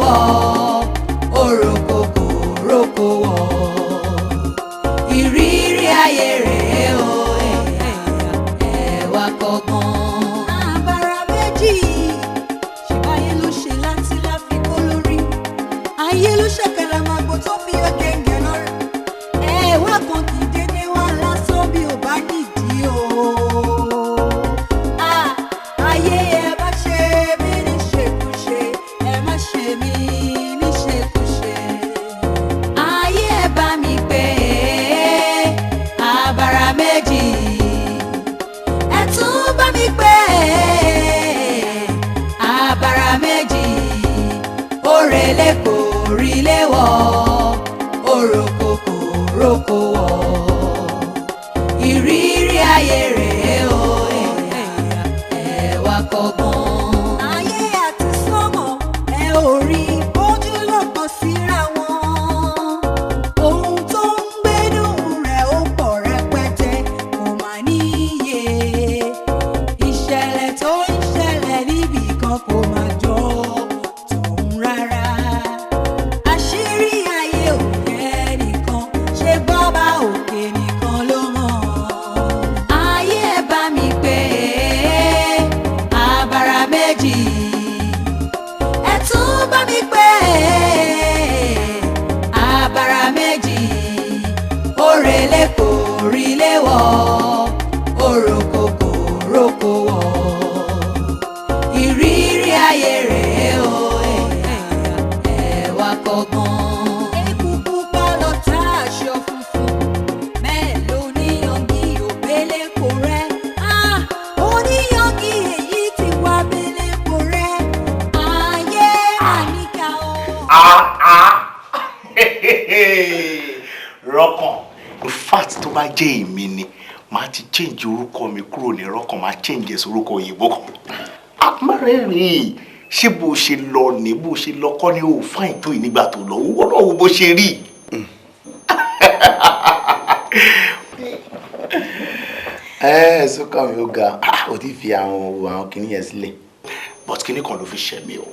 wọ̀, òròkò kò rókò wọ̀. Ìrírí ayé rèé o, ẹ wá kọ́gbọ́n. Àbàrà méjì ṣèbáyé ló ṣe láti láfikún lórí ayé ló ṣàkàlàmàgbò tó fi yọ gẹ̀ǹgẹ̀ lọ́rùn. Ẹ wá kan kì í dédé wá lásán bí ò bá nídìí o. Ah, ayé, ẹ má ṣe mí ní ṣekúṣe, ẹ má ṣe mí ní ṣekúṣe. Ayé, ẹ bá mi pè é àbàrà méjì, ẹ tún bá mi pè é àbàrà méjì. Òrèlé kò rí léwọ̀, òròkò kò rókò wọ̀. Ìrírí ayé rèé o, ẹ wá kọ́gbọ́n. Ayé àti sánmọ̀, ẹ ò rí ojú lọ́pọ̀ síra wọn. Ohun tó ń gbénú rẹ̀ ó pọ̀ rẹpẹtẹ, kò mà níye. Ìṣẹ̀lẹ̀ tó ń ṣẹlẹ̀ níbì kan kò má jọ tòun rárá. Àṣírí ayé òkè nìkan ṣe bọ́ba òkè nìkan ló mọ̀. Ayé, ẹ bá mi pè é àbàrà méjì, ẹ tún bá mi pè é àbàrà méjì. Òrèlé kò rí léwọ̀, òròkò kò rókò wọ̀. Ìrírí ayé rèé o, ẹ wá kọ́gbọ́n. Eku pupa lọ tá aṣọ funfun mélòó níyangi òbélé kò rẹ́. Oníyangi èyí ti wá bélé kò rẹ́. Ayé àníkà o. Ah ah, Rọ́kàn. In fact, tó bá jẹ́ èmi ni, màá ti change orúkọ mi kúrò ní Rọ́kàn, màá change ẹ̀ sórúkọ òyìnbó kan. Àmọ́rẹ́rìn, ṣé bó ṣe lọ ní bó ṣe lọ kọ́ ni? Ó fine tó yìí nígbà tó lọ, owó náà, wo bó ṣe rí. Ẹ sọkàn mi, ó ga. Ó ti fi àwọn kinní yẹn sílẹ̀. But kinní kan ló fi ṣẹ̀ mí o.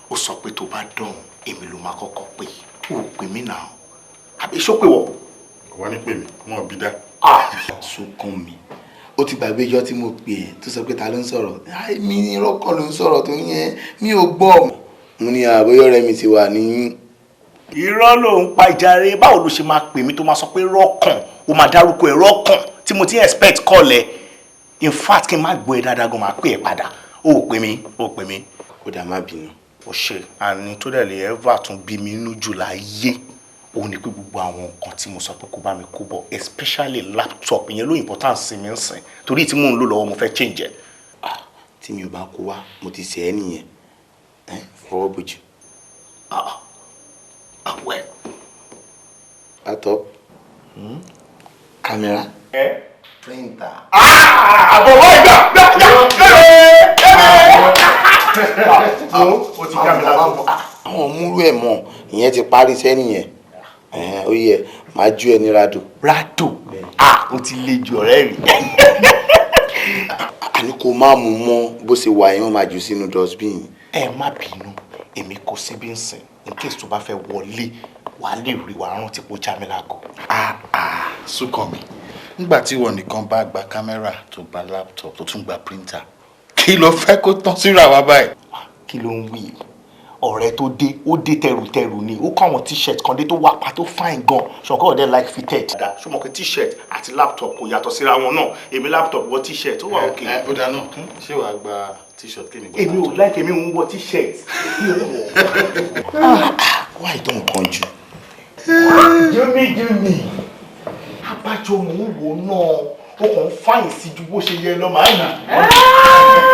Ó sọ pé tó bá dán, èmi ló máa kọ́kọ́ pè. Ó pè mí náà, àbí ṣó pè wọ́? Wọ́n ní pè mí, wọn bí dá. Sọkàn mi, ó ti gbàgbé ijọ́ tí mo pè é tó sọ pé ta ló ń sọ̀rọ̀. Mi ní Rọ́kàn ló ń sọ̀rọ̀, tó ní yẹn mi ò gbọ́. Mo ní àbóyọ̀ rẹ̀ mi ti wà ní. Irọ́ ló ń pa ìjàre. Báwo ló ṣe máa pè mí tó máa sọ pé Rọ́kàn, ó máa dárúkọ ẹ̀ Rọ́kàn tí mo ti expect call ẹ? In fact, kí n má gbọ́ ẹ dáadáa gan, máa pè ẹ padà. Ó pè mí, ó pè mí. Ó dà, má bínú. Ó ṣe àní tó dẹ̀ lè ever tún bí mi inú jù láyé, òun ni pé gbogbo àwọn nǹkan tí mo sọ pé kó bá mi kó bọ̀, especially laptop, ìyẹn ló important sí mi ń sìn, torí tí mò ń lò lọ́wọ́, mo fẹ́ change ẹ̀. Tí mi ò bá kó wá, mo ti ṣe é nìyẹn. Fọwọ́ bójú. Àwẹ̀. Laptop, camera, printer. Àbọ̀ wọ́n gbà gbà gbà. O ti já mi lágbo. Àwọn múrú ẹ̀ mọ̀, ìyẹn ti parí iṣẹ́ nìyẹn. Ó yẹ máa ju ẹ ní rado. Rado? Ah, o ti le ju, ọ̀rẹ́ mi. Àní kò má mú mọ́, bó ṣe wà yẹn, wọ́n máa jù sínú dustbin. Ẹ má bínú, èmi kò síbi ń sìn. In case tó bá fẹ́ wọlé, wàá lè rí, wàá rántí pé ó já mi lágbo. Ah ah, Súnkànmí, nígbà tí ìwọ nìkan bá gba camera, tó gba laptop, tó tún gba printer, kí ló fẹ́ kó tán síra wa báyìí? Kí ló ń wí? Ọ̀rẹ́ tó dé, ó dé tẹrùtẹrù ni. Ó kọ́ àwọn T-shirt kan dé tó wà pa, tó fine gan. Ṣọ̀kọ́ ọ̀dẹ́ like fitted. Ṣé mo kí T-shirt àti laptop kò yàtọ̀ síra wọn náà? Èmi laptop, wọ T-shirt, ó wà òkè. Ẹ ó dáná, ṣé wàá gba T-shirt, kí ni gba Èmi ò like, èmi ń wọ T-shirt. Mi ò wọ. Why tó nǹkan jù? Jimmy, Jimmy, abájọ mò ń wò náà, ó kàn ń fine sí ju bó ṣe yẹ lọ, màá yìí.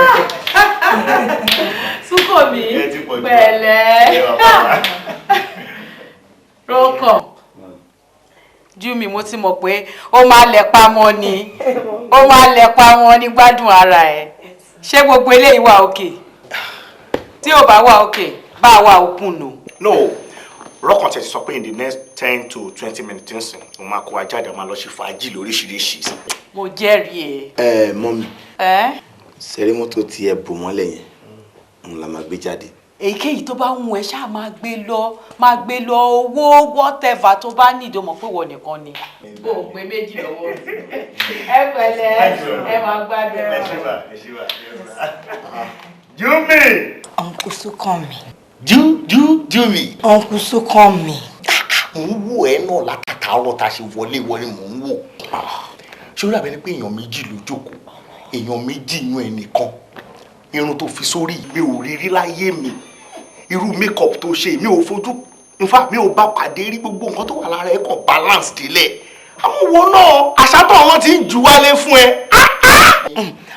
Súnkànmí. Ẹ ti pọ̀ jù. Pẹ̀lẹ́ Rọ́kàn. Júmi, mo ti mọ̀ pé ó máa lẹ̀pa mọ́ ni, ó máa lẹ̀pa mọ́ ní. Gbádùn ara ẹ̀. Ṣé gbogbo eléyìí wà òkè? Tí ò bá wà òkè, bá a wà òkun nù. No, Rọ́kàn tẹ̀ ti sọ pé in the next 10 to 20 minutes nsìn, mo máa kó wa jáde, máa lọ ṣe fàájì lóríṣiríṣi. Mo jẹ́rìí ẹ. Ẹ mummy. Ẹ. Sẹ́rí mọ́tò tí ẹ bò mọ́lẹ̀ yẹn, òun la máa gbé jáde. Èyíkéyìí tó bá wù ẹ́ ṣáà máa gbé lọ, máa gbé lọ, owó whatever tó bá ní ìdó mọ̀ pé wọ́n nìkan ni. Bó o pé méjì lọ́wọ́ mi. Ẹ pẹ̀lẹ́, ẹ máa gbádùn ẹ. Júmi. Uncle Súnkànmí. Jú jú Júmi. Uncle Súnkànmí. Mò ń wò ẹ́ náà látàtàárọ̀ tá a ṣe wọlé wọlé, mò ń wò. Ṣé ó dàbí ẹni pé èèyàn méjì ló jókòó, èèyàn méjì yan ẹnìkan? Irun tó fi sórí, mi ò rí rí láyé mi. Irú makeup tó ṣe, mi ò fojú, in fact mi ò bá pàdé rí. Gbogbo nǹkan tó wà lára ẹ kàn balance délẹ̀. Àwọn wo náà àṣà tó àwọn tí ń ju wálé fún ẹ.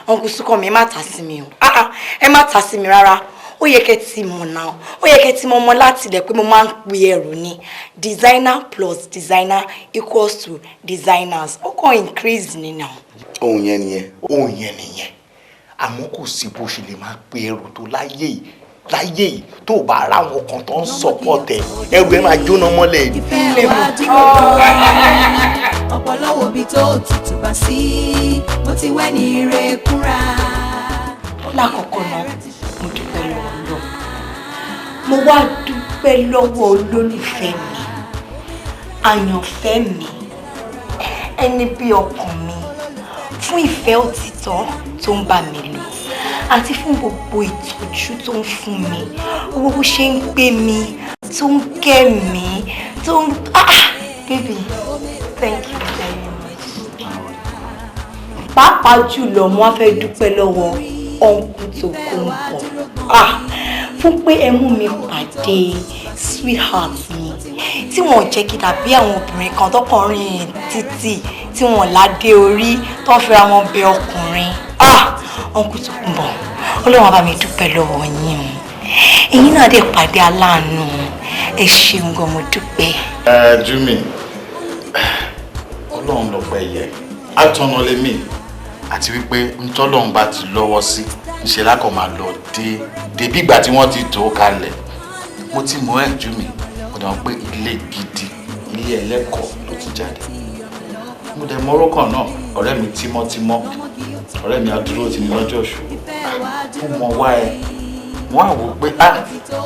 Uncle Súnkànmí, ẹ má ta sí mi o. Ah, ah, ẹ má ta sí mi rárá. Ó yẹ kẹ́ ti mọ̀ náà, ó yẹ kẹ́ ti mọ̀ ọmọ láti ilẹ̀ pé mo máa ń pe ẹrù ni. Designer plus designer equals to designers. Ó kàn increase ni now. Ohun yẹn nìyẹn. Ohun yẹn nìyẹn, àmọ́ kò sí bó ṣe lè máa pe ẹrù tó láyé yìí, láyé yìí, tó bá ara àwọn kan tó ń support ẹ, ẹrù ẹ máa jóná mọ́lẹ̀ ni. Ìfẹ́ wa dúró gan-an, ọ̀pọ̀lọpọ̀ bí tó tutù bá sí, mo ti wẹ́ ní ire kúnra. Lákọ̀ọ́kọ́ náà, mo dúpẹ́ lọ́wọ́ Ọlọ́run. Mo wá dúpẹ́ lọ́wọ́ olólùfẹ́ mi, àyànfẹ́ mi, ẹni bí ọkàn mi, fún ìfẹ́ òtítọ́ tó ń bá mi lò àti fún gbogbo ìtọ́jú tó ń fún mi, owó bó ṣe ń gbé mi, tó ń kẹ́ mi, tó ń, ah, baby, thank you very much. Pàápàá jùlọ, mo wá fẹ́ dúpẹ́ lọ́wọ́ Uncle Tòkunbọ̀, ah, fún pé ẹ mú mi pàdé sweetheart mi tí wọn ò jẹ́ kí dàbí àwọn obìnrin kan tọkànrin títì tí wọn ládé orí tó ń fira wọn bẹ ọkùnrin. Ah, Uncle Tòkunbọ̀, Ọlọ́run á bá mi dúpẹ́ lọ́wọ́ yín o. Ẹ̀yin náà dẹ̀ pàdé aláàánú. Ẹ ṣeun gan, mo dúpẹ́. Ẹ Júmi, Ọlọ́run lọ́pẹ́ yẹ, àtọ̀nà lèmi àti wípé ntọ́lọ́run bá ti lọ́wọ́ sí ńṣe lákọ̀ máa lọ dé débí ìgbà tí wọ́n ti tó kalẹ̀. Mo ti mọ̀ ẹ́, Júmi, mo dẹ̀ mọ̀ pé ilé gidi, ilé ẹlẹ́kọ̀ọ́ ló ti jáde. Mo dẹ̀ mọ̀ orúkọ náà, ọ̀rẹ́ mi tímọ́tímọ́, ọ̀rẹ́ mi adúró ti ní lọ́jọ́ ìṣòro. Mo mọ̀ wá ẹ, wọ́n á wò pé ah,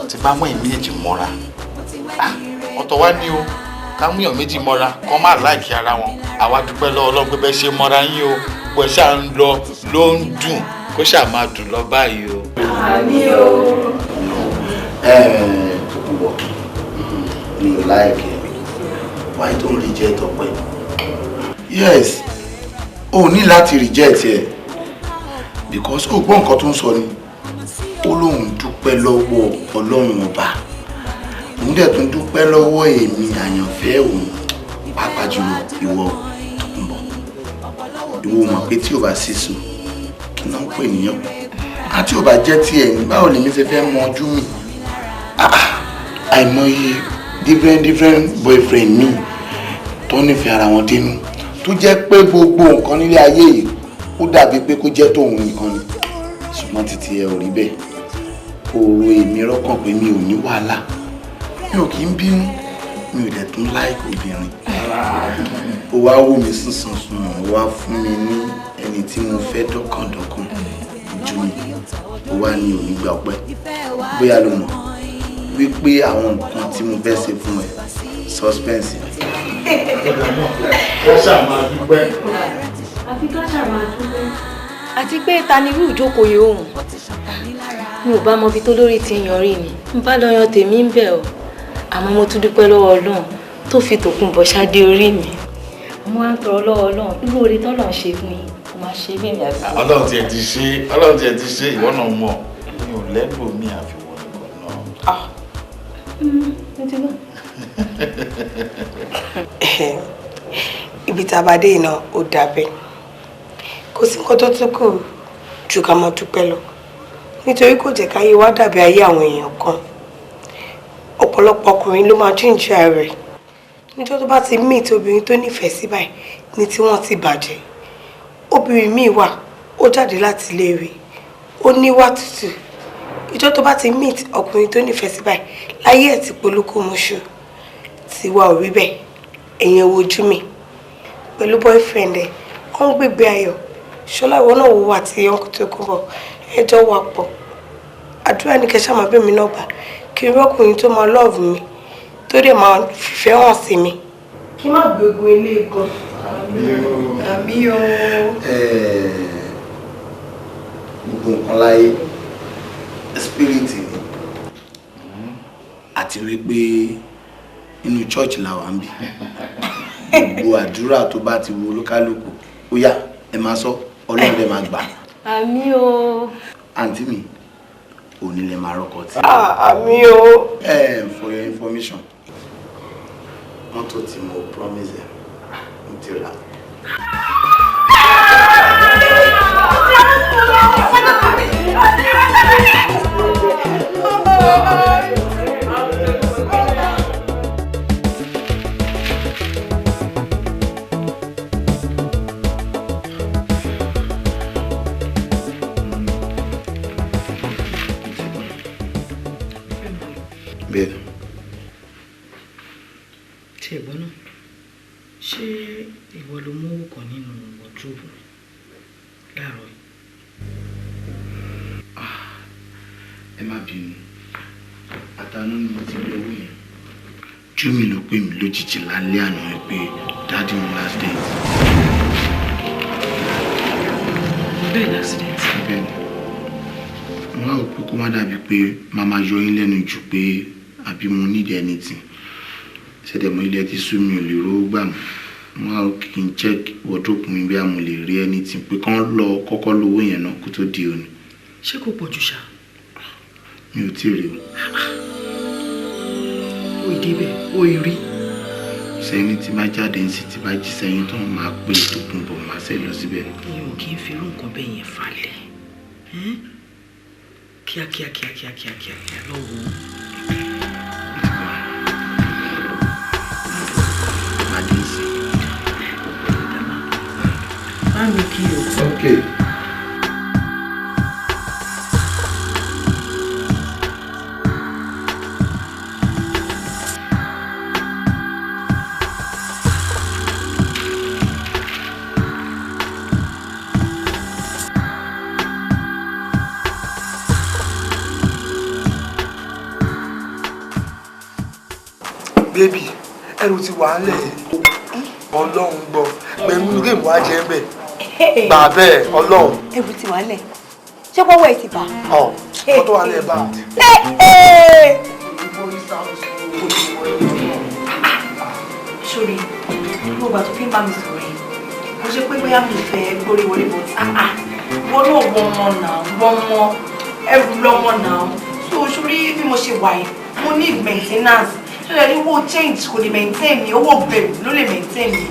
ti bá mọ́ èmi méjì mọ́ra, ọ̀tọ̀ wá ní o, ká mú èèyàn méjì mọ́ra kọ́ máa like ara wọn. Àwa dúpẹ́ lọ́wọ́ Ọlọ́run pé bẹ́ẹ̀ ṣe mọ́ra yín o, gbọ́ ẹ ṣáà ń lọ ló ń dùn, kó ṣáà máa dùn lọ báyìí o. Àmín o. Tòkunbọ̀, mi ò like ẹ. Wáyé tó ń reject ọpẹ́? Yes, o ní láti reject ẹ because o gbọ́ nǹkan tó ń sọ ni. Ó lóun dúpẹ́ lọ́wọ́ Ọlọ́run Ọba, òun dẹ̀ tún dúpẹ́ lọ́wọ́ èmi àyànfẹ́ òun, pàápàá jùlọ ìwọ Tòkunbọ̀. Ìwọ mọ̀ pé tí o bá sísù kí náà ń pè níyàn àti ò bá jẹ́ tiẹ̀ ní, báwo lèmi ṣe fẹ́ mọ ojú mi? Àìmọye different different boyfriend mi tó nífẹ̀ẹ́ ara wọn dénú, tó jẹ́ pé gbogbo nǹkan nílé ayé yìí, ó dàbí pé kó jẹ́ tóun nìkan ni, ṣùgbọ́n títí ẹ ò rí bẹ́ẹ̀. Òòrò èmi rọ́kàn pé mi ò ní wàhálà, mi ò kì í bínú, mi ò dẹ̀ tún like obìnrin. Ó wá wò mí sùnsùn sùn, ó wá fún mi ní ẹni tí mo fẹ́ dọ́kàndọ́kàn jù mí, ó wá ní òní gba ọpẹ́. Bóyá ló mọ̀ wípé àwọn nǹkan tí mo fẹ́ ṣe fún ẹ, suspense. Ó ṣáà máa dúpẹ́. Àfi ká ṣáà máa dúpẹ́. Àti pé ta ni irú ìjókòó yìí òun? Mi ò bá mọ ibi tó lórí ti ń yanrí ni n bá lọ yan tèmi ń bẹ̀ ọ́, àmọ́ mo tún dúpẹ́ lọ́wọ́ Ọlọ́run tó fi Tòkunbọ̀ ṣáde orí mi. Mo wá ń tọrọ lọ́wọ́ Ọlọ́run, irú oore tọ́lọ́run ṣe fún yín, kó máa ṣe bẹ́ẹ̀ mi àbí. Ọlọ́run tiẹ̀ ti ṣe, Ọlọ́run tiẹ̀ ti ṣe. Ìwọ náà mọ̀, mi ò lẹ́lò mi àfiwọ́ nìkan náà. Mo ti gbọ́. Ibi tá a bá dé iná, ó dà bẹ́ẹ̀. Kò sí nǹkan tó tún kù ju ká máa dúpẹ́ lọ, nítorí kò jẹ́ káyé wá dàbí ayé àwọn èèyàn kan. Ọ̀pọ̀lọpọ̀ ọkùnrin ló máa jíǹjà rẹ̀ níjọ́ tó bá ti meet obìnrin tó nífẹ̀ẹ́ sí báyìí ní tí wọ́n ti bàjẹ́. Obìnrin míì wà, ó jáde láti ilé rẹ̀, ó níwà tútù, ìjọ́ tó bá ti meet ọkùnrin tó nífẹ̀ẹ́ sí báyìí, láyé ẹ̀ ti polúkúmuṣu. Tiwa ò rí bẹ́ẹ̀. Ẹ̀yìn wojú mi pẹ̀lú boyfriend ẹ̀, ó ń gbégbé ayọ̀. Ṣọlá, ìwọ náà wo àti Uncle Tókunbọ̀, ẹjọ́ wà pọ̀. Àdúrà ní kẹsà máa bẹ̀ mí náà gbà kí n rọ́kùnrin tó máa love mi, tó dẹ̀ máa fìfẹ́ hàn sí mi. Kí má gbégun eléegun. Àmín o. Gbogbo nǹkan láyé, spirit ni, àti wípé inú church la wà ń bí. Gbogbo àdúrà tó bá ti wo olúkálùkù, ó yá, ẹ máa sọ, Ọlọ́run dẹ̀ máa gbà. Àmín o. Àǹtí mi, òní lè máa rọ́kọ tí. Àmín o. For your information, mọ́tò tí mo promise ẹ, mo ti rà. Bẹ́ẹ̀. Tí ẹ̀gbọ́n náà, ṣé ìwọ ló mú owó kan nínú wọ́dúróòbù mi láàárọ̀ yìí? Ẹ má bínú, àtànú ni mo ti rí owó yẹn. Júmi ló pè mí lójijì lálẹ́ àná pé daddy wọn last date. Bẹ́ẹ̀ ni, accident. Bẹ́ẹ̀ ni. Mo wá rò pé kó má dàbí pé màmá yọ yín lẹ́nu jù pé àbí mo need anything. Ṣẹ̀dẹ̀ mo ilé ti sú mi, ò lè rówó gbà mọ́. Mo wá rò kí n check wardrobe mi bí mo lè rí anything pé kán lọ kọ́kọ́ lówó yẹn náà kó tó di òní. Ṣé kò pọ̀ jù ṣá? Mi ò tí ì rí o. O ì débẹ̀, o ì rí. Sẹ́ni tí bá jáde ń sì tí bá jí sẹ́yìn tó máa pé Tòkunbọ̀, máa ṣe lọ síbẹ̀. Mi ò kí ń fi irú nǹkan bẹ́ẹ̀ yẹn falẹ̀. Kíákíá kíákíá kíákíá kíá lọ́wọ́. Bá mi kí o. Okay. Baby, ẹrù ti wà ńlẹ̀, Ọlọ́run gbọ́, pẹ̀lú géèmù wa jẹ́ ń bẹ̀ gbà bẹ́ẹ̀, Ọlọ́run. Ẹrù ti wà ńlẹ̀, ṣé pọ́wọ́ ẹ ti bà? Ọ ọ tó wà ńlẹ̀ bá. Sórí gbogbo àti fi ń bá mi sọ̀rọ̀ yìí, kò ṣe pé bóyá mi fẹ́ gbórí wọlé, but wọn náà wọ́n mọ náà, wọ́n mọ ẹrù lọ́mọ náà. So sórí bí mo ṣe wà yìí, mo need maintenance. Ṣé ẹ ní owó change kò lè maintain mi, owó bẹ̀rù ló lè maintain mi.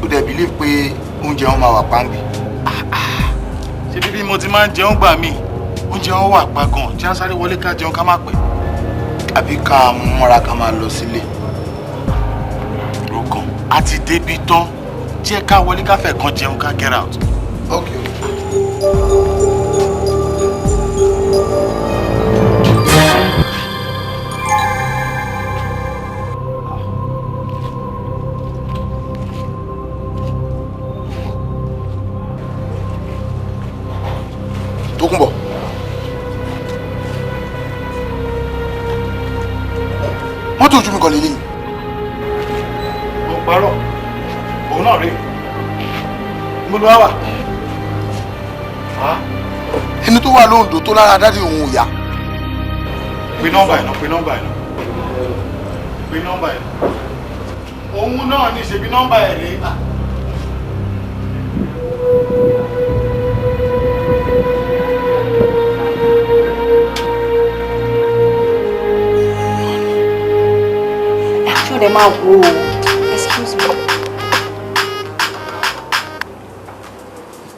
Ó dẹ̀ believe pé oúnjẹ wọn máa wà pàǹbì. Ṣé bíbí mo ti máa ń jẹun gbà mí, oúnjẹ wọn wà pa gan, tí a sáré wọlé ká jẹun ká má pẹ́. Àbí ká mọ́ra ká máa lọ sílé. Rokan, a ti débi tán, jẹ́ ká wọlé ká fẹ́ kan jẹun ká get out. Okay. Tókunbọ̀. Mọ́tò ojú mi kọ́ lélẹ́yìn. Mo parọ́, òun náà rèé. Mo lọ wá wà. Ẹni tó wà lóńdó tó lára daddy òun ò yá. Pe nọ́mbà ẹ̀ náà, pe nọ́mbà ẹ̀ náà, pe nọ́mbà ẹ̀ náà. Òun náà ní ṣebí nọ́mbà ẹ̀ rèé. Ṣó dẹ̀ máa wò ó? Excuse me.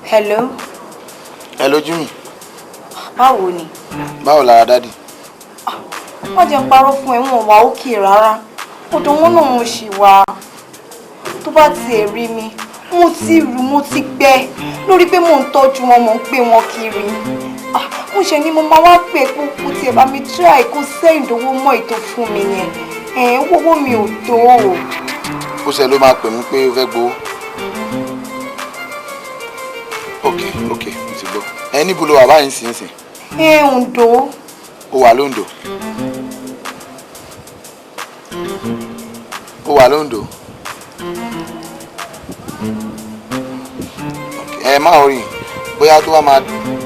Hello. Hello, Jimmy. Báwo ni? Báwo lára daddy? Wọ́n jẹ́ parọ́ fún ẹ, wọn wà òkè rárá. Ọ̀dọ̀ wọn náà mo ṣì wà. Tó bá tiẹ̀ rí mi, Mo ti rù, mo ti gbẹ lórí pé mò ń tọ́jú wọn, mò ń pè wọn kiri. Mo ṣe ni mo máa wá pè pé kó tiẹ̀ bá mi try kó send owó mọ́ ètò fún mi yẹn. Owó mi ò tó o. Ó ṣe ló máa pè mí pé ó fẹ́ gbowó. Ok, ok, mo ti gbọ́. Ẹ níbo ló wà báyìí nísinsìnyí? Oǹdó. Ó wà lóńdó. Ó wà lóńdó. Ẹ má rìn, bóyá tó bá máa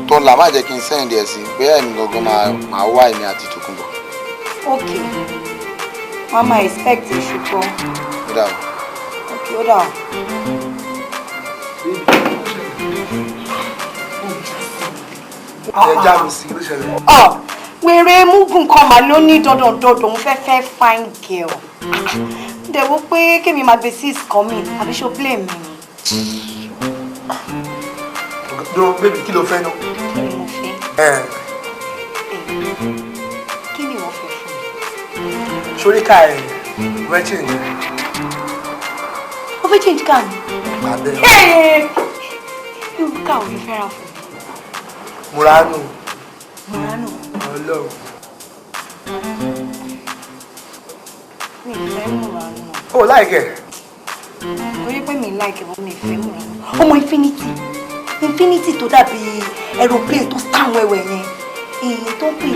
tọ́la má jẹ́ kí n send ẹ̀ sí, bóyá èmi gangan máa wá èmi àti Tòkunbọ̀. Ok, wọ́n máa expect ṣùgbọ́n. Ó dà o. Ok, ó dà o. Ẹ já mi sí, ló ṣẹlẹ̀. Ọ wèrè mugun kan mà ló ní dandan dandan òun fẹ́ fẹ́ fine girl. Dẹ̀ wo pé kémi máa gbé six kan mi, àbí ṣo blame mi ni? Dúró baby, kí ló fẹ́ náà? Kí ni mo fẹ́? Kí ni ìwọ fẹ́ fún mi? Sórí ká ẹ̀ fẹ́ change. O fẹ́ change car mi? Gbà bẹ́ẹ̀. Irú car wo ló fẹ́ rà fún mi? Murano. Murano. Ọlọ́run. Mi ì fẹ́ Murano. O like ẹ̀? Torí pé mi like ẹ̀, mi ì fẹ́ Murano. Ọmọ Infinity. Infinity tó dàbí aeroplane tó stand wẹ́wẹ́ yẹn. Èyí tó ń pè ní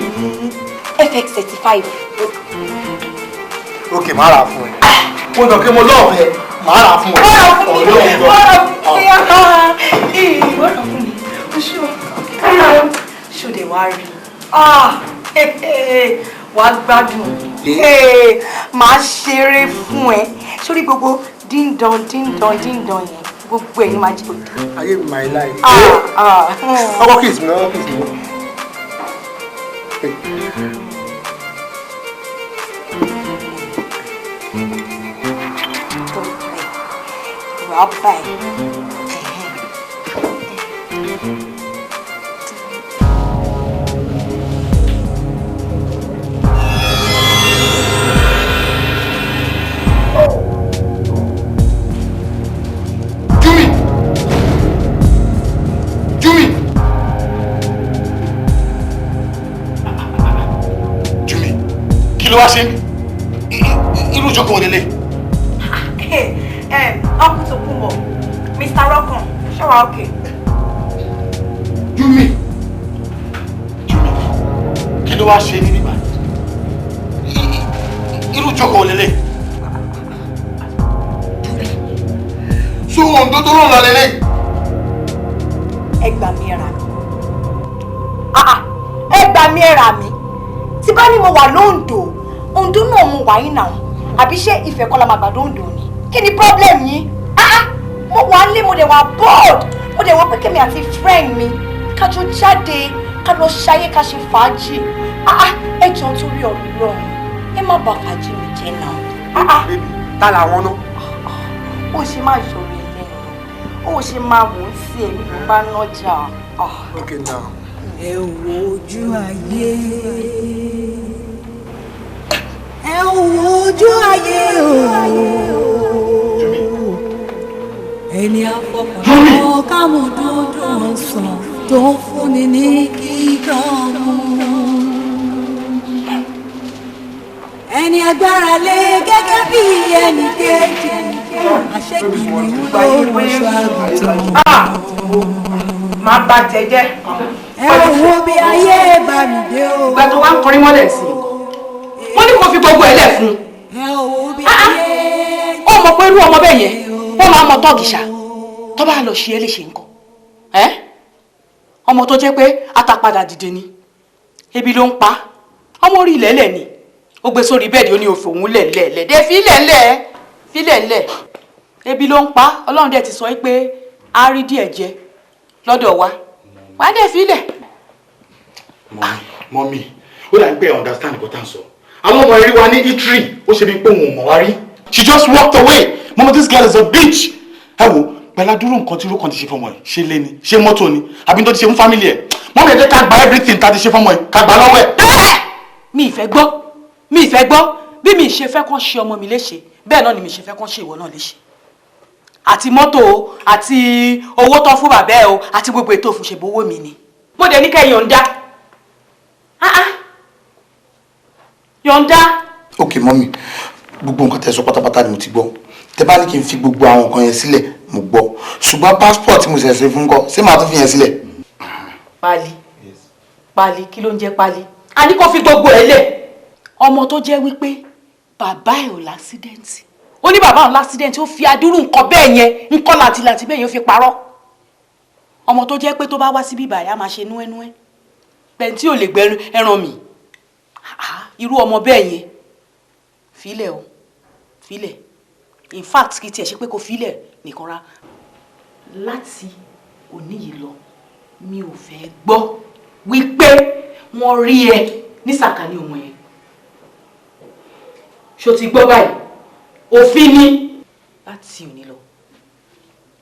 FX35. Ok, màá rà fún ẹ. Mo nà kí mo lọ́ọ̀fẹ́, màá rà fún ẹ. Ọ̀rọ̀ fún mi, ọ̀rọ̀ fún mi, oṣù ṣòdè wá rí. Wàá gbádùn. Màá ṣeré fún ẹ. Sórí gbogbo díndán díndán díndán yẹn, gbogbo ẹ̀ ní máa jẹ́ òde. Ayé mi my life. Ọkọ kiss mi, ọkọ kiss mi. Rọ́bà ẹ̀. Júmi! Júmi! Júmi, kí ló wá ṣe irú ìjókòó lélẹ̀? Uncle Tokunbo, Mr. Rokon, ṣé wàá okay? Júmi! Júmi, kí ló wá ṣe ní bíbá? Irú ìjókòó lélẹ̀? So Oǹdó tó lóun lọ lélẹ̀? Ẹ gbà mí, ẹ rà mí. Ẹ gbà mí, ẹ rà mí. Tí bá ní mo wà lóńdó, Oǹdó náà mo wà yín náà. Àbí ṣé ìfẹ́ kọ́ la máa gbà dóńdó ni? Kí ni problem yín? Mo wà nílé, mo dẹ̀ wà bored. Mo dẹ̀ wọ́n pé kémi àti friend mi ká jọ jáde, ká lọ ṣayé, ká ṣe fàájì. Ẹ jọ̀ọ́ torí Ọlọ́run, ẹ má bà fàájì mi jẹ́ náà. Baby, ta làwọn náà? Ó ṣe máa yọ̀rọ̀ ẹ lẹ́nu, ó ṣe máa wò ó sí èmi ló bá nájà. Okay now. Ẹ wo ojú ayé, ẹ wo ojú ayé o. Ẹni àfọkànlọ́ kámú dúndùn ọ̀sán tó ń fúnni ní kíkan mú. Ẹni agbára lé gẹ́gẹ́ bí ẹnì kejì, àṣekìlì ń lò wọṣọ àgùntàn. Máa bá tẹ jẹ́. Ẹ wo bí ayé bá mi dé o. Ìgbà tó wá ń kọrin mọ́lẹ̀ sí i, wọ́n ní kó fi gbogbo ẹ̀ lẹ̀ fún un. Ẹ wo bí ayé. Ó mọ̀ pé irú ọmọ bẹ́ẹ̀ yẹn wọ́n máa mọ tọ́ọ̀gì ṣá, tó bá lọ ṣe é léṣe nǹkan. Ọmọ tó jẹ́ pé atapadà dìde ni, ebi ló ń pa ọmọ orí ilẹ̀ lẹ̀ ni, ó gbé sórí bẹ́ẹ̀dì, ó ní òfò òun lẹ̀lẹ̀ dé fílẹ̀ ńlẹ̀ fílẹ̀ ńlẹ̀, ebi ló ń pa. Ọlọ́run dẹ̀ ti sọ pé a rí díẹ̀ jẹ lọ́dọ̀ wa, wàá dẹ̀ fílẹ̀. Mọ́mí, ó dà ń pẹ́ understand nǹkan tá à ń sọ. Àwọn ọmọ eré wa ní eatery, ó ṣe bí pé òun ò mọ̀ wá rí. She just walked away. Mama, this girl is a bitch. Ẹ wo, pẹ̀lú adúrú nǹkan tí Rókàn ti ṣe fọmọ ẹ̀, ṣé lé ni, ṣé mọ́tò ni, àbí tó ti ṣe fún family ẹ̀. Mọ́mí, ẹ jẹ́ ká gba everything tá a ti ṣe fọmọ ẹ̀, ká gbà lọ́wọ́ ẹ̀. Mi ì fẹ́ gbọ́, mi ì fẹ́ gbọ́. Bí mi ṣe fẹ́ kán ṣe ọmọ mi léṣe, bẹ́ẹ̀ náà ni mi ṣe fẹ́ kán ṣe ìwọ náà léṣe. Àti mọ́tò o, àti owó tán fún bàbá ẹ o, àti gbogbo ètò òfin mi ni. Mo dẹ̀ ní kẹ́ yọ̀ǹda. Ah ah. Yọ̀ǹda. Ok mọ́mí, gbogbo nǹkan tẹ́ sọ pátápátá ni mo ti gbọ́. Tẹ́ bá ní kí n fi gbogbo àwọn nǹkan yẹn sílẹ̀, mo gbọ́. Ṣùgbọ́n passport tí mo ṣẹ̀ṣẹ̀ fún kọ́, ṣé màá tún fi yẹn sílẹ̀? Pálí. Pálí, kí ló ń jẹ́ pálí? A ní kó fi gbogbo ẹ̀ lẹ̀. Ọmọ tó jẹ́ wípé bàbá ẹ̀ ò l'accident. Ó ní bàbá òun l'accident, ó fi adúrú nǹkan bẹ́ẹ̀ yẹn, nǹkan làǹtìlàǹtì bẹ́ẹ̀ yẹn ó fi parọ́. Ọmọ tó jẹ́ pé tó bá wá síbí báyìí á máa ṣe núẹ́núẹ́. Bẹ́ẹ̀ tí ò lè gbẹ ẹran mi. Irú ọmọ bẹ́ẹ̀ yẹn, filẹ̀ o, filẹ̀. In fact, kí tiẹ̀ ṣe pé kò filẹ̀ nìkan ra. Láti òní yìí lọ, mi ò fẹ́ gbọ́ wípé wọ́n rí ẹ ní sàkání ọmọ yẹn. Ṣó ti gbọ́ báyìí? Òfin ni. Láti òní lọ,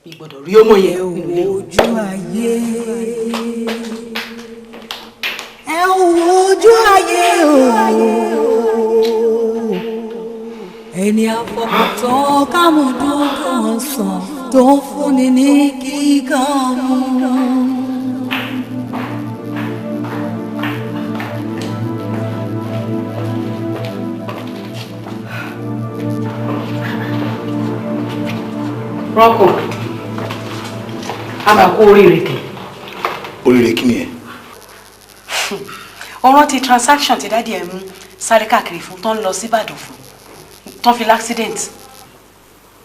mi gbọ́dọ̀ rí ọmọ yẹn nínú ilé. Ojú ayé, ẹ wo ojú ayé o, ẹni àfọkàntán kámú dúndùn ọ̀sán tó ń fúnni ní kíkan mú. Rọ́kò, a máa kó oríire kẹ̀. Oríire kí ni ẹ? Ọ̀rọ̀ ti transaction ti daddy ẹ̀ mú sáré káàkiri fún tó ń lọ sí Ìbàdàn fún tó ń fi l'accident.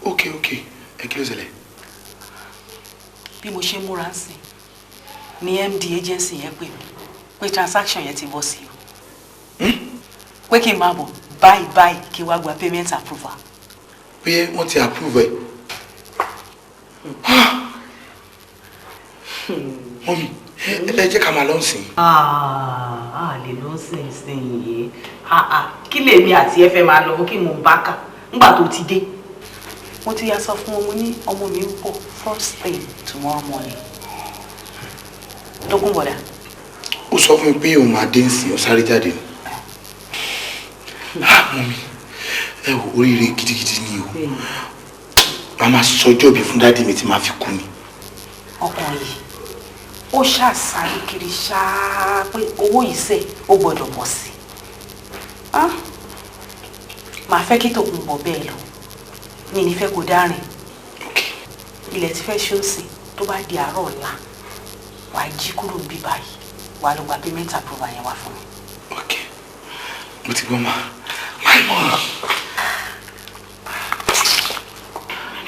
Ok, ẹ kí ló ṣẹlẹ̀? Bí mo ṣe múra ń sìn ní MD agency yẹn pè mí pé transaction yẹn ti bọ́ sí o. Pé kí n máa bọ̀ báyìí báyìí kí n wá gba payment approval. Pé wọ́n ti approve ẹ̀. Mọ́mí, ẹ jẹ́ ká máa lọ sìn. A lè lọ sìn sìn yìí. Kí lèmi àti ẹ fẹ́ máa lọ fún kí mò ń bá kà nígbà tó ti dé. Mo ti ya sọ fún ọmọ ní ọmọ mi ń bọ̀ first thing tomorrow morning. Tókùn bọ̀dà. Ó sọ fún mi pé òun máa dé nsìn, ó sáré jáde ni. Mọ́mí, ẹ wò, oríire gidigidi ni o. Màá máa sọjọ́ bí fún daddy mi tí màá fi kú ni. Ọkùnrin yìí ó ṣàṣàrí kiri ṣáá pé owó yìí sẹ̀ ó gbọ́dọ̀ bọ̀ sí i. Màá fẹ́ kí Tòkunbọ̀ bọ̀ bẹ́ẹ̀ lọ, mi ní fẹ́ kó dárìn. Ilẹ̀ ti fẹ́ ṣóòsì, tó bá di àárọ̀ ọ̀la wàá jí kúrò níbí báyìí, wàá lọ gba payment approval yẹn wá fún mi. Ok, mo ti gbọ́ ma. My mom.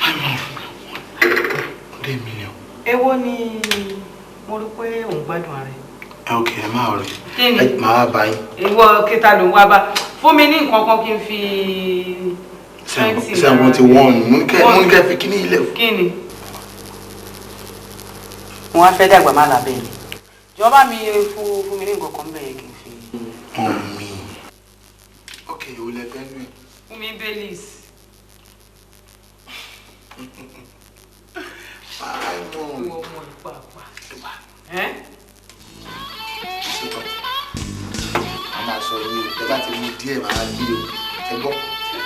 My mom. 1 million. Èwo ni mo rí pé òun gbádùn ara ẹ? Ok, ẹ má rí. Kí ni? Màá bá yín. Ìwọ kíta ló ń wá bá fún mi ní nǹkan kan kí n fi 20. Ṣé àwọn ti wọ́n mo ní kẹ́ fi kíní ilẹ̀. Kí ni? Wọ́n á fẹ́ dàgbà má làbẹ́ ni. Jọba mi fún mi ní nǹkan kan bẹ́ẹ̀ kí n fi. Mọ̀mí. Ok, ìwọ lẹ fẹ́ nù ẹ̀. Fún mi Baileys. Ìwọ ọmọ ìpàpà. A máa sọ yìí o, ẹ bá ti mú díẹ̀ máa gbé o, ẹ gbọ́.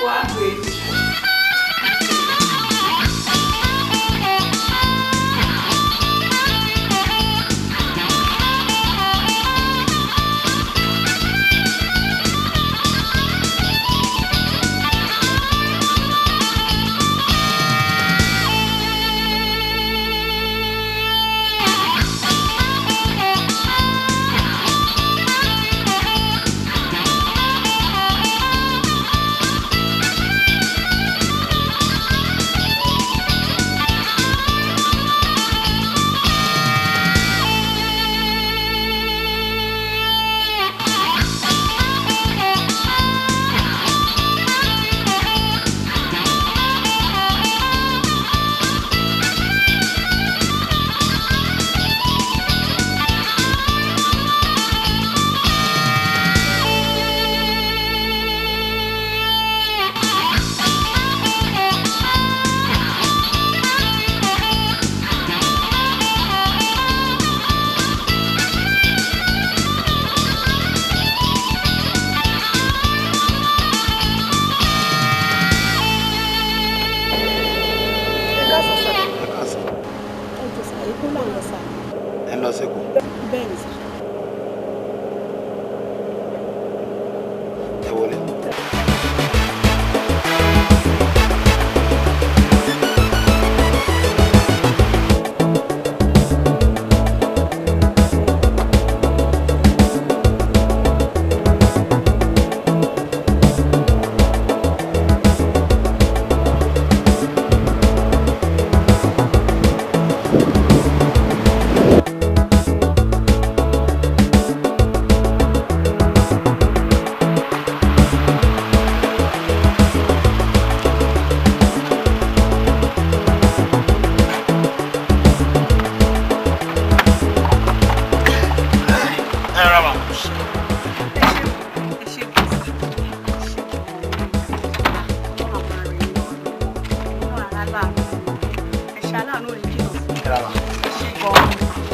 Wàá pè é.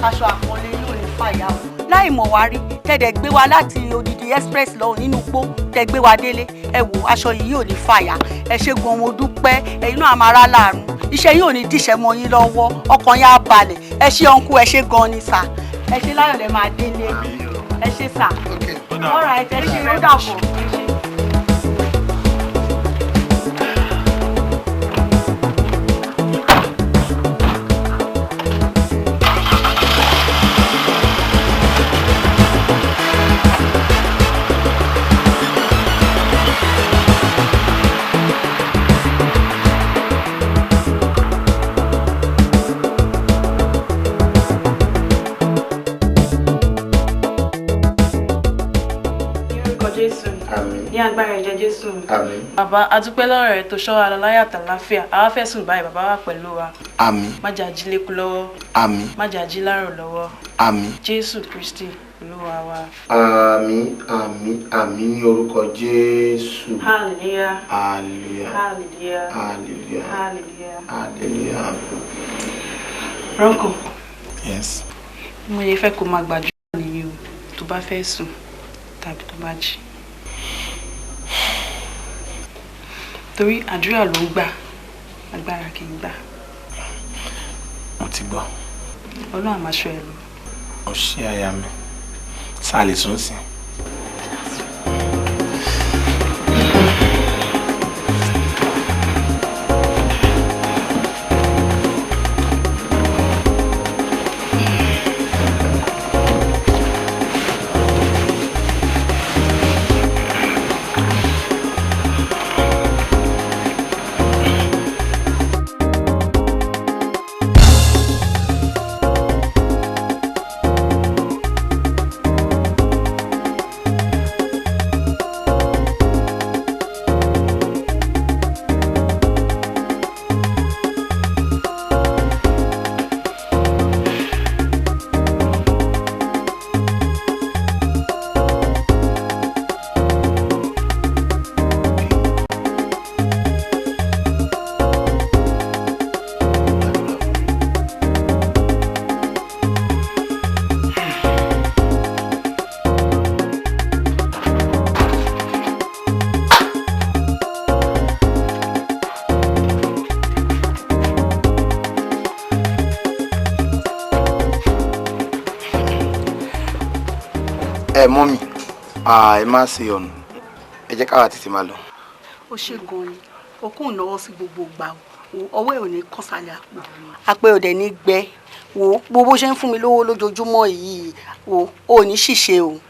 Aṣọ àpọ́nlé yóò ní fàyà o. Láì mọ̀ wá rí tẹ̀dẹ̀ gbé wa láti odidi express lọ nínú igbó tẹ̀ gbé wa délé, ẹ wò aṣọ yìí yóò ní fàyà. Ẹ ṣé gan, mo dúpẹ́. Ẹ̀yin náà máa rà láàánú, iṣẹ́ yóò ní díṣẹ́ mọ́ yín lọ́wọ́, ọkàn yín á balẹ̀. Ẹ ṣé ọ̀nkú, ẹ ṣé gan ni sà. Ẹ ṣé, láyọ̀ lẹ máa délé. Ẹ ṣé sà. All right, ẹ ṣé, ó dàbọ̀. Ẹ ṣé. Ní agbára ẹ̀jẹ̀ Jésù. Àmín. Bàbá, a dúpẹ́ lọ́rọ̀ rẹ tó ṣọ́ wa lọ láyọ̀ àtàláfíà. Àwa fẹ́ sùn báyìí, bàbá wà pẹ̀lú wa. Àmín. Má jẹ́ a jí lékú lọ́wọ́. Àmín. Má jẹ́ a jí lárùn lọ́wọ́. Àmín. Jésù Kristi Olúwa wa. Àmín, àmín, àmín ní orúkọ Jésù. Hallelujah. Hallelujah. Hallelujah. Hallelujah. Hallelujah. Hallelujah. Rọ́kàn. Yes. Mo yẹ fẹ́ kó máa gbàdúrà nìyí o, tó bá fẹ́ sùn tàbí tó bá jí. Torí àdúrà ló ń gbà, agbára kì í gbà. Mo ti gbọ́. Ọlọ́run á máa ṣọ́ ẹ lọ. Ó ṣé aya mi, sáà lè sùn sí. Ẹ mọ́mì, ẹ má ṣe ọ̀nà, ẹ jẹ́ káwa tètè máa lọ. Ó ṣe gan ni, okùn ìnáwó sí gbogbo ìgbà o, ọwọ́ ẹ̀ ò ní kán sálẹ̀ àpò, àpẹ ò dẹ̀ ní gbẹ. Wo gbogbo ṣe ń fún mi lówó lójoojúmọ́ yìí, wo ò ní ṣìṣe o.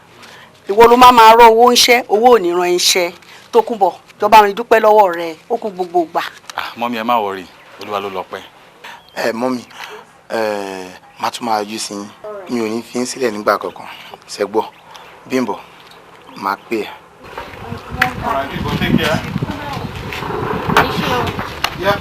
Ìwọ ló máa rọ owó ńṣẹ́, owó ò ní ran iṣẹ́. Tókunbọ̀, jọba mi dúpẹ́ lọ́wọ́ rẹ, ó kú gbogbo ìgbà. Mọ́mì, ẹ má wọrí, Olúwa ló lọ́pẹ́. Ẹ mọ́mì, ẹ má tún máa yú sí yín, mi ò ní fi yín sílẹ̀ nígbà kankan, ṣẹ́gbọ́ Bímbọ́, máa pè ẹ́. All right, people, take care. Yeah.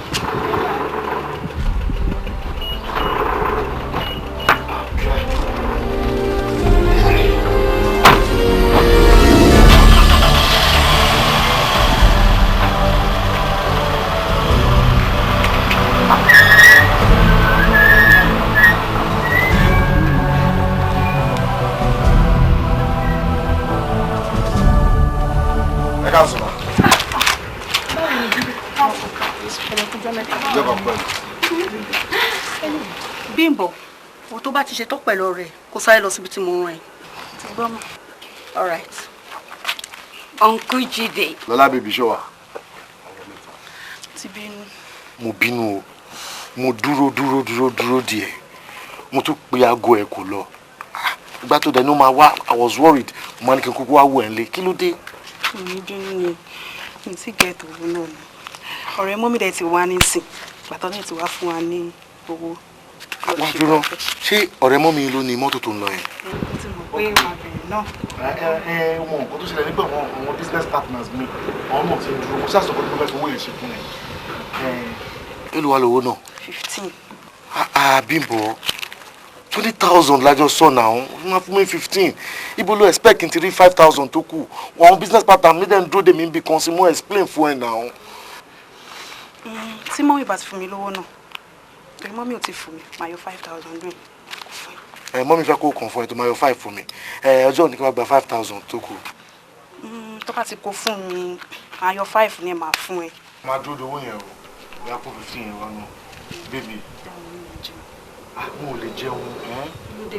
Bímbọ́, o tó bá ti ṣe tó pẹ̀lú ọ̀rẹ́, kó sáré lọ síbi tí mo rán ẹ. Ti gbọ́ mọ́. All right. Uncle Jide. Lọ́lá bèbí ṣọ́ wa. Ti bínú. Mo bínú o, mo dúró dúró dúró dúró díẹ̀, mo tún pe aago ẹ̀ kò lọ. Ìgbà tó dẹnu máa wá, I was worried, mo máa ní kí n kúkú wá wò ẹ̀ ń lé, kí ló dé? Mi bínú ni, mi ti gẹ̀ẹ́tì owó náà ni. Ọ̀rẹ́ mọ́mí dẹ̀ ti wá nísìn, gbàtọ́ dẹ̀ ti wá fún wa ní owó. Wá dúró, ṣé ọ̀rẹ́ mọ́mí ló ní mọ́tò tó ń lọ yẹn? Mo ti mọ̀ pé màá bẹ̀rẹ̀ náà. Ẹ mọ nǹkan tó ṣẹlẹ̀ nígbà àwọn business partners mi, àwọn náà ti ń dúró, mo ṣàṣọ pé mo fẹ́ fowó yẹn ṣe fún ẹ. Èló wá lówó náà? 15. Bímbọ́, 20,000 lájọ sọ náà, wọ́n fún mi 15. Ibo ló expect kí n ti rí 5,000 tó kù? Àwọn business partner mi dẹ̀ ń dúró dè mí bí kan sí mo explain fún ẹ náà. Tí mummy bá ti fún mi lówó náà, torí mummy ò ti fún mi, màá yọ 5,000 dùn. Ẹ mummy fẹ́ kó kàn fún ẹ tó máa yọ five fún mi. Ẹ ọjọ́ òní kí wọ́n gba 5,000 tó kù. Tó bá ti kó fún mi, màá yọ five ní ẹ máa fún ẹ. Máa dúró de owó yẹn o, bóyá kó 15 yẹn wá náà. Baby, ah, mo ò lè jẹun,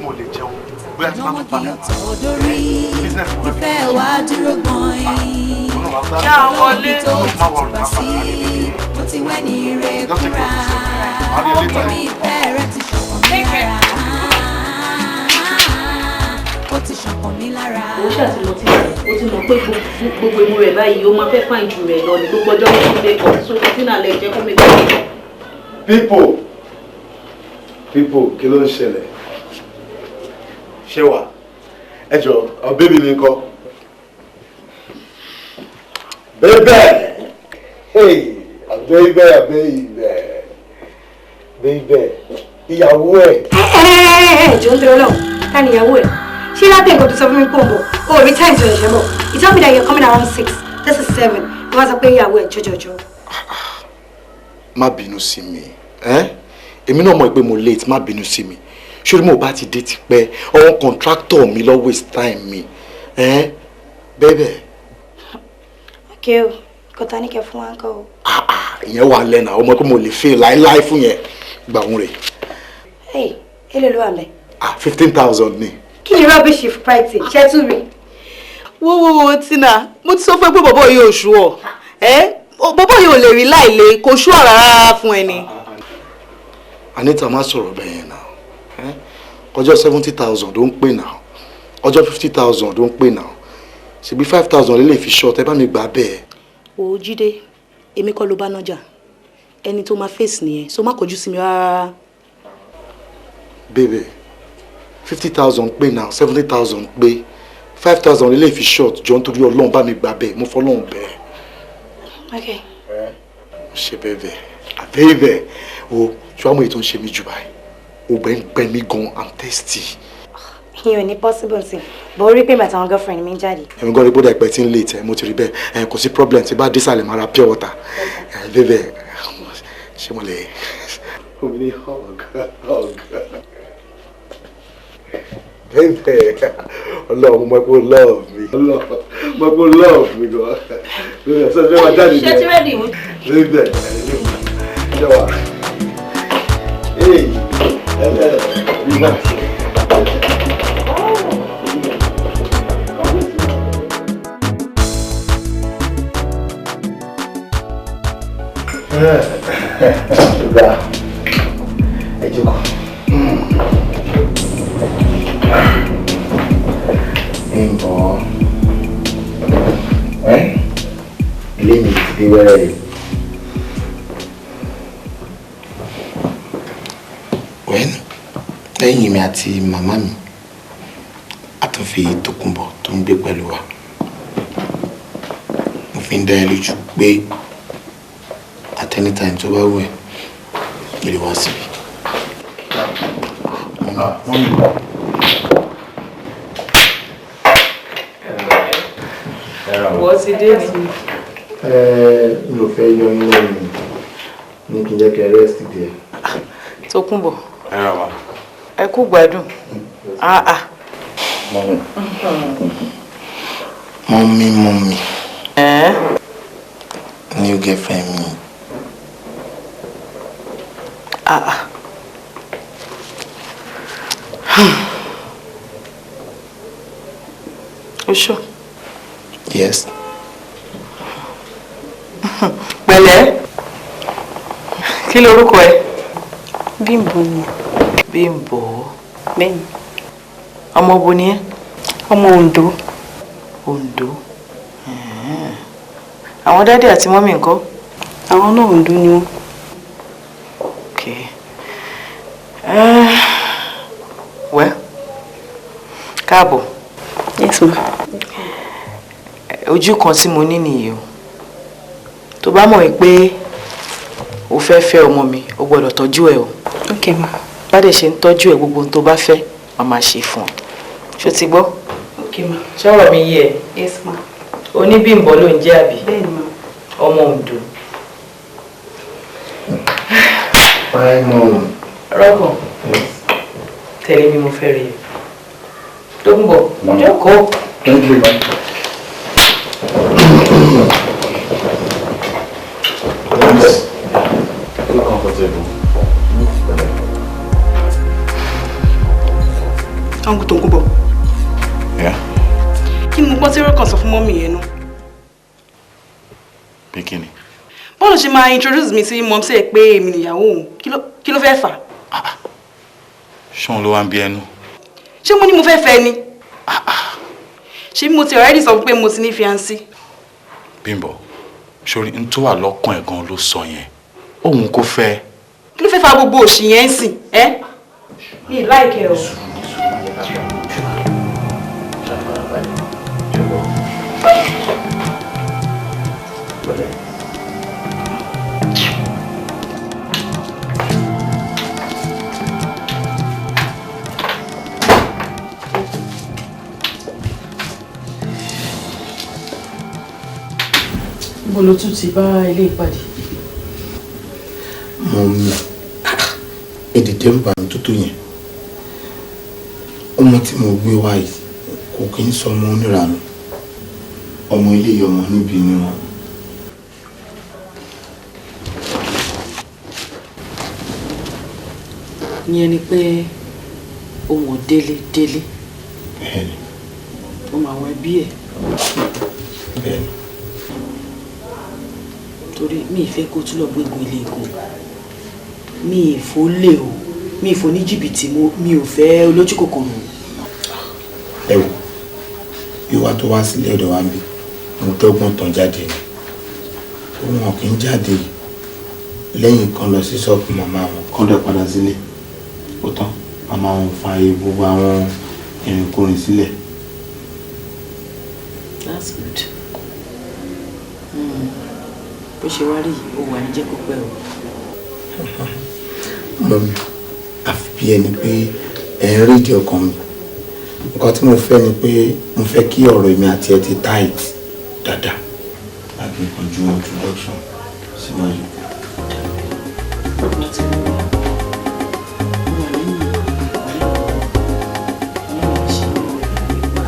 mo ò lè jẹun. Bóyá tí wọ́n tún padà wá. Odori ìfẹ́ wa dúró gbọ̀n-in. Ṣá wọlé. Tó tutù bá sí, mo ti wẹ́ ní ire kúra. Omi ìfẹ́ rẹ ti ṣọ̀kan mi lára. Ó ti ṣọ̀kan mi lára. Ó ṣàtìmọ̀ tí ó ti mọ̀ pé gbogbo imú rẹ̀ báyìí ó máa fẹ́ fáìn jù rẹ̀ lọ ní gbogbo ọjọ́ ní make up, so tí náà lè jẹ́ kó make up. People, people, kí ló ń ṣẹlẹ̀? Ṣé wà? Ẹ jọ, ọ baby mi ńkọ́? Baby! Hey, baby, baby, baby, ìyàwó ẹ̀. Ẹ jọ ń dúró lọ, ta ni ìyàwó ẹ? Ṣé láti nǹkan tó sọ fún mi pò ń bọ̀ o rí time tó ṣẹ̀ṣẹ̀ bọ̀? You tell me that you're coming around 6, this is 7. Wọ́n wá sọ pé ìyàwó ẹ jọjọjọ. Má bínú sí mi, èmi náà mọ̀ pé mo late, má bínú sí mi. Ṣé mo bá ti dé tipẹ́, àwọn contractor mi lọ waste time mi bẹ́ẹ̀. Ok o, kò tá ní kẹ fún wa ń kọ́ o. Ìyẹn wà lẹ́nà, ọmọ pé mo lè fail láéláé fún yẹn, gbà òun rè. Hey, èló ló wà mẹ́? Ah, 15,000 ni. Kí ni rubbish price ṣe tún rí? Wo wo wo, Tina, mo ti sọ fún ẹ pé bọ̀bọ̀ yìí ò ṣú ọ ẹ, bọ̀bọ̀ yìí ò lè rí láìlè, kò ṣú ọ rárá fún ẹ ni. Anita, má sọ̀rọ̀ bẹ́ẹ̀ yẹn náà. Ọjọ́ 70,000 ló ń pè náà, ọjọ́ 50,000 ló ń pè náà, ṣèbí 5,000 lè fi ṣọ́ tẹ́ bá mi gbà bẹ́ẹ̀. O Jídé, èmi kọ́ ló bá nájà, ẹni tó máa face nìyẹn, so má kọjú sí mi rárá. Baby, 50,000 pé náà, 70,000 pé, 5,000 lè fi short. Jọ, nítorí Ọlọ́run, bá mi gbà bẹ́ẹ̀, mo fọlọ́run bẹ́ẹ̀. Ok. Ṣe bẹ́ẹ̀ bẹ́ẹ̀ àbẹ́ẹ̀bẹ́ o, ṣé wàá mọ èyí tó ń ṣe mí jù báyìí? Ògbẹ́ ń gbẹ mí gan, I'm thirsty. Ìyẹn ò ní possible sí, but orí pé màtàwọn girlfriend mi ń jáde. Ẹ̀mí gan rí bódà ìpẹ́ tí ń late ẹ̀, mo ti rí bẹ́ẹ̀. Ẹ̀ kò sí problem, tí bá désàlẹ̀ máa ra pure water. Ẹ̀ bẹ́ẹ̀, ṣé mo lè fún mi ní hug, hug? Bẹ́ẹ̀, Ọlọ́run, mo mọ̀ pé o love mi. Ọlọ́run, mo mọ̀ pé o love mi gan. Bẹ́ẹ̀ sọ fẹ́ máa jáde. Ṣé ti ready? Bẹ́ẹ̀ ṣe wà. Hey, hello, relax. Ṣùgbọ́n ẹ jókòó. Bímbọ́, ẹ́ ilé mi ti dé wẹ́rẹ́ yìí. Well, lẹ́yìn mi àti màmá mi, a tún fi Tòkunbọ̀ tó ń gbé pẹ̀lú wa. Mo fi ń dá ẹ lójú pé at any time tó bá wù ẹ́, o lè wá síbi. Mummy. Wọ́n ti dé ni. Mi ò fẹ́ yọ yín lẹ́nu ní kí n jẹ́ kẹ́ rest díẹ̀. Tókunbọ̀, Ẹ rà wá. ẹ kú gbádùn. Ah ah. Mummy. Mummy, mummy. New girlfriend mi. Ah ah. O sure? Yes. Pẹ̀lẹ́. Kí lorúkọ ẹ? Bímbọ́ ni. Bímbọ́. Bẹ́ẹ̀ni. Ọmọ bo ni ẹ́? Ọmọ Oǹdó. Oǹdó. Àwọn daddy àti mummy ńkọ́? Àwọn náà, Oǹdó ni wọ́n. Okay. Well, káàbọ̀. Yes ma. Ojú kan tí mo ní nìyí o. Tó bá mọ̀ pé o fẹ́ fẹ́ ọmọ mi, o gbọ́dọ̀ tọ́jú ẹ o. Ok ma. Bá dẹ̀ ṣe ń tọ́jú ẹ̀, gbogbo ohun tó bá fẹ́ màá máa ṣe fún ọ. Ṣó ti gbọ́? Ok ma. Ṣọ́rọ̀ mi yé ẹ? Yes ma. Oníbìmbọ́ ló ń jẹ́ àbí? Bẹ́ẹ̀ni ma. Ọmọ Oǹdó. Fine mom. Rọ́kàn, tẹ̀lé mi, mo fẹ́ rí ẹ. Tókunbọ̀, jókòó. Thank you, ma. Yes. Feel comfortable. Uncle Tókunbọ̀. Yeah. Kí ni mo gbọ́ tí Rọ́kàn sọ fún mummy yẹn náà? Pé kí ni? Bọ́ọ̀lù ṣe máa introduce mi sí mumsy ẹ̀ pé èmi nìyàwó òun. Kí ló fẹ́ fà? Ṣóun ló wá ń bí ẹnu. Ṣé mo ní mo fẹ́ fẹ́ ni? Ṣé mo ti already sọ pé mo ti ní fiancé? Bímbọ́, sórí n tó wà lọ́kàn ẹ̀ gan ló sọ yẹn. Òun kò fẹ́. Kí ló fẹ́ fa gbogbo òṣì yẹn ń sìn? Ẹ́ mi ì like ẹ o. Níbo ló tún ti bá ilé ìpàdé? Mummy, èdè dẹ́rù bà mí tó tó yẹn? Ọmọ tí mo gbé wá yìí kò kí ń sọ ọmọ oníranú, ọmọ ilé yìí, ọmọ níbi ni wọn. Ìyẹn ni pé o mọ̀ délé délé? Bẹ́ẹ̀ni. O mọ̀ àwọn ẹbí ẹ̀? Bẹ́ẹ̀ni. Torí mi ì fẹ́ kó tún lọ gbégun ilé igun. Mi ì fò lè o, mi ì fò ní jìbìtì, mo mi ò fẹ́ olójú kòkòrò. Ẹ wò, ìwà tó wá sílé ọ̀dọ̀ wa ń bí, mo dọ́gbọ́n tán jáde ni. Òun kì í jáde lẹ́yìn kan lọ sí ṣọ́ọ̀bù màmá wọn, kán dẹ̀ padà sílé, ó tán. Màmá wọn fa gbogbo àwọn ìrìnkúrìn sílẹ̀. That's good. Bó ṣe wá rí yìí, ó wà ní jẹ́ kó pẹ́ o. Mummy, àfi bí ẹni pé ẹ̀ ń rí ìdí ọkàn mi. Nǹkan tí mo fẹ́ ni pé mo fẹ́ kí ọ̀rọ̀ èmi àti ẹ ti tight dáadáa láti nǹkan ju introduction síwájú. Láti rí mi. Mo wà lẹ́yìn Ọlọ́run ṣe nípa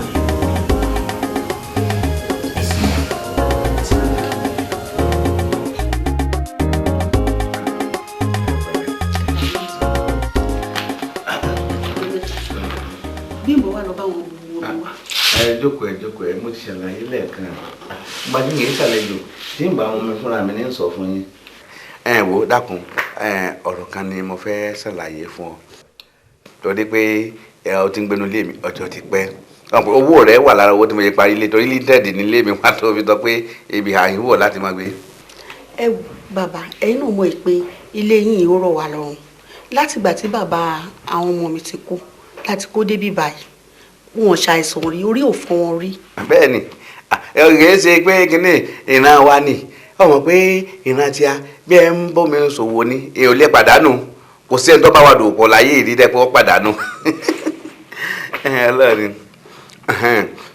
Bímbọ́ wà lọ bá wọn bu omi wá. Ẹ jókòó, ẹ jókòó. Ẹ mo ti ṣàlàyé lẹ́ẹ̀kan gba tí kìí ṣàlejò tí ń bá wọn mi fúnra mi ní sọ fún yín. Ẹ wo, dákun ẹ, ọ̀rọ̀ kan ni mo fẹ́ ṣàlàyé fún ọ, torí pé ẹ ọ ti ń gbénu ilé mi ọjọ́ ti pẹ́. Owó rẹ wà lára owó tí mo ṣe parí ilé, torí lintel nílé mi wá tó fi sọ pé ibi àyíwọ̀ láti máa gbé. Ẹ wò bàbá, ẹ̀yin náà mọ̀ pé ilé yìí ó rọ̀ wá lọ́rùn látìgbà tí bàbá àwọn ọmọ mi ti kú láti kó débí báyìí. Wọn ò ṣàìsàn rí, orí ò fọ́ wọn rí. Bẹ́ẹ̀ ni, kì í ṣe pé kíní ìran wa ni. Ọmọ pé ìran tí a bí ẹ ń bómi ṣòwò ni, èèyàn ò lè pàdánù. Kò sí ẹni tó bá wà dòwò pọ̀ láyé ìrí dẹ́ pé wọ́n pàdánù. Ọlọ́run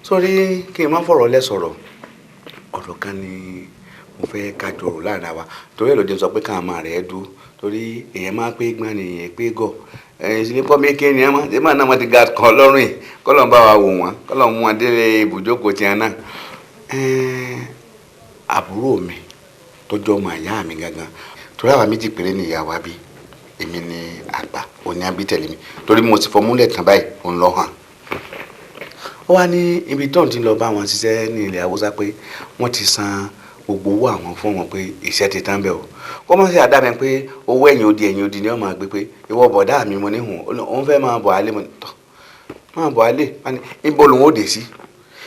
sórí, kí n má fọ̀rọ̀ lẹ́ sọ̀rọ̀, ọ̀rọ̀ kan ni mo fẹ́ ká jọrò láàrin wa, torí ẹ̀ ló dé sọ pé ká máa rẹ̀ ẹ́ dúró, torí èèyàn máa pé gbọ́n ni, èèyàn pé gọ̀, ẹ̀yìn sí ní kọ́ mi kí ni ẹ mọ́ ṣé máa náà wọ́n ti ga kan lọ́rùn yìí. Kọ́lọ́n bá wa wò wọ́n, kọ́lọ́n mú wọn délé ibùjókòó tiẹ̀ náà. Àbúrò mi tó jọ ọmọ ìyá mi gangan, torí àwa méjì péré ni ìyá wa bí, èmi ni àgbà, òní àbí tẹ̀lé mi, torí mo ti fọmúlẹ̀ tán báyìí, òun lọ hàn. Ó wá ní ibi tóun ti lọ bá wọn ṣiṣẹ́ ní ilẹ̀ Haúsá pé wọ́n ti san gbogbo owó àwọn fún wọn, pé iṣẹ́ ti tán bẹ́ẹ̀ o. Kó mọ̀ sí àdá mi pé owó ẹ̀yìn odi ni wọ́n máa gbé, pé ìwọ bọ̀dá mi, mo ní hùn, òun fẹ́ máa bọ̀ alẹ́. Mo ní tọ́ máa bọ̀ alẹ́ níbo lòun ó dé sí,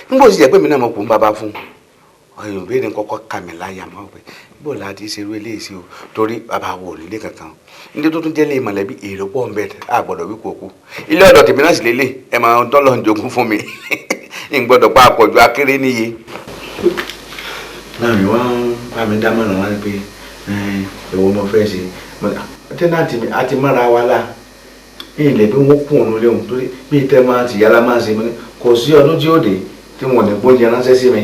níbo sì jẹ́ pé mi náà mo kù ń bàbá fún un. Ọyàn ìbéèrè kọ́kọ́ kà mí láyà mọ́ pé bó la ti ṣerú eléyìí sí o, torí bàbá wo nílé kankan, nílé tó tún jẹ́ lé mọ̀lẹ́bí, èrò pọ̀ ń bẹ, a gbọ́dọ̀ wí kò kú. Ilé ọ̀dọ̀ tèmi náà sì lélẹ̀, ẹ máa ń tọ́lọ̀ ń jogún fún mi, ń gbọ́dọ̀ pa àpọ̀jù akéré níye. Náà mi wá ń bá mi dámọ̀ràn wá ní pé èwo mo fẹ́ ṣe. Tenant mi, a ti mọ́ra wa la, Ilẹ̀ bí wọ́n kún òun léwu torí bí tẹ́ máa ti yàrá máa ṣe mí kò sí ọdún tí ó dé tí wọn ò ní gbóúnjẹ ránṣẹ́ sí mi.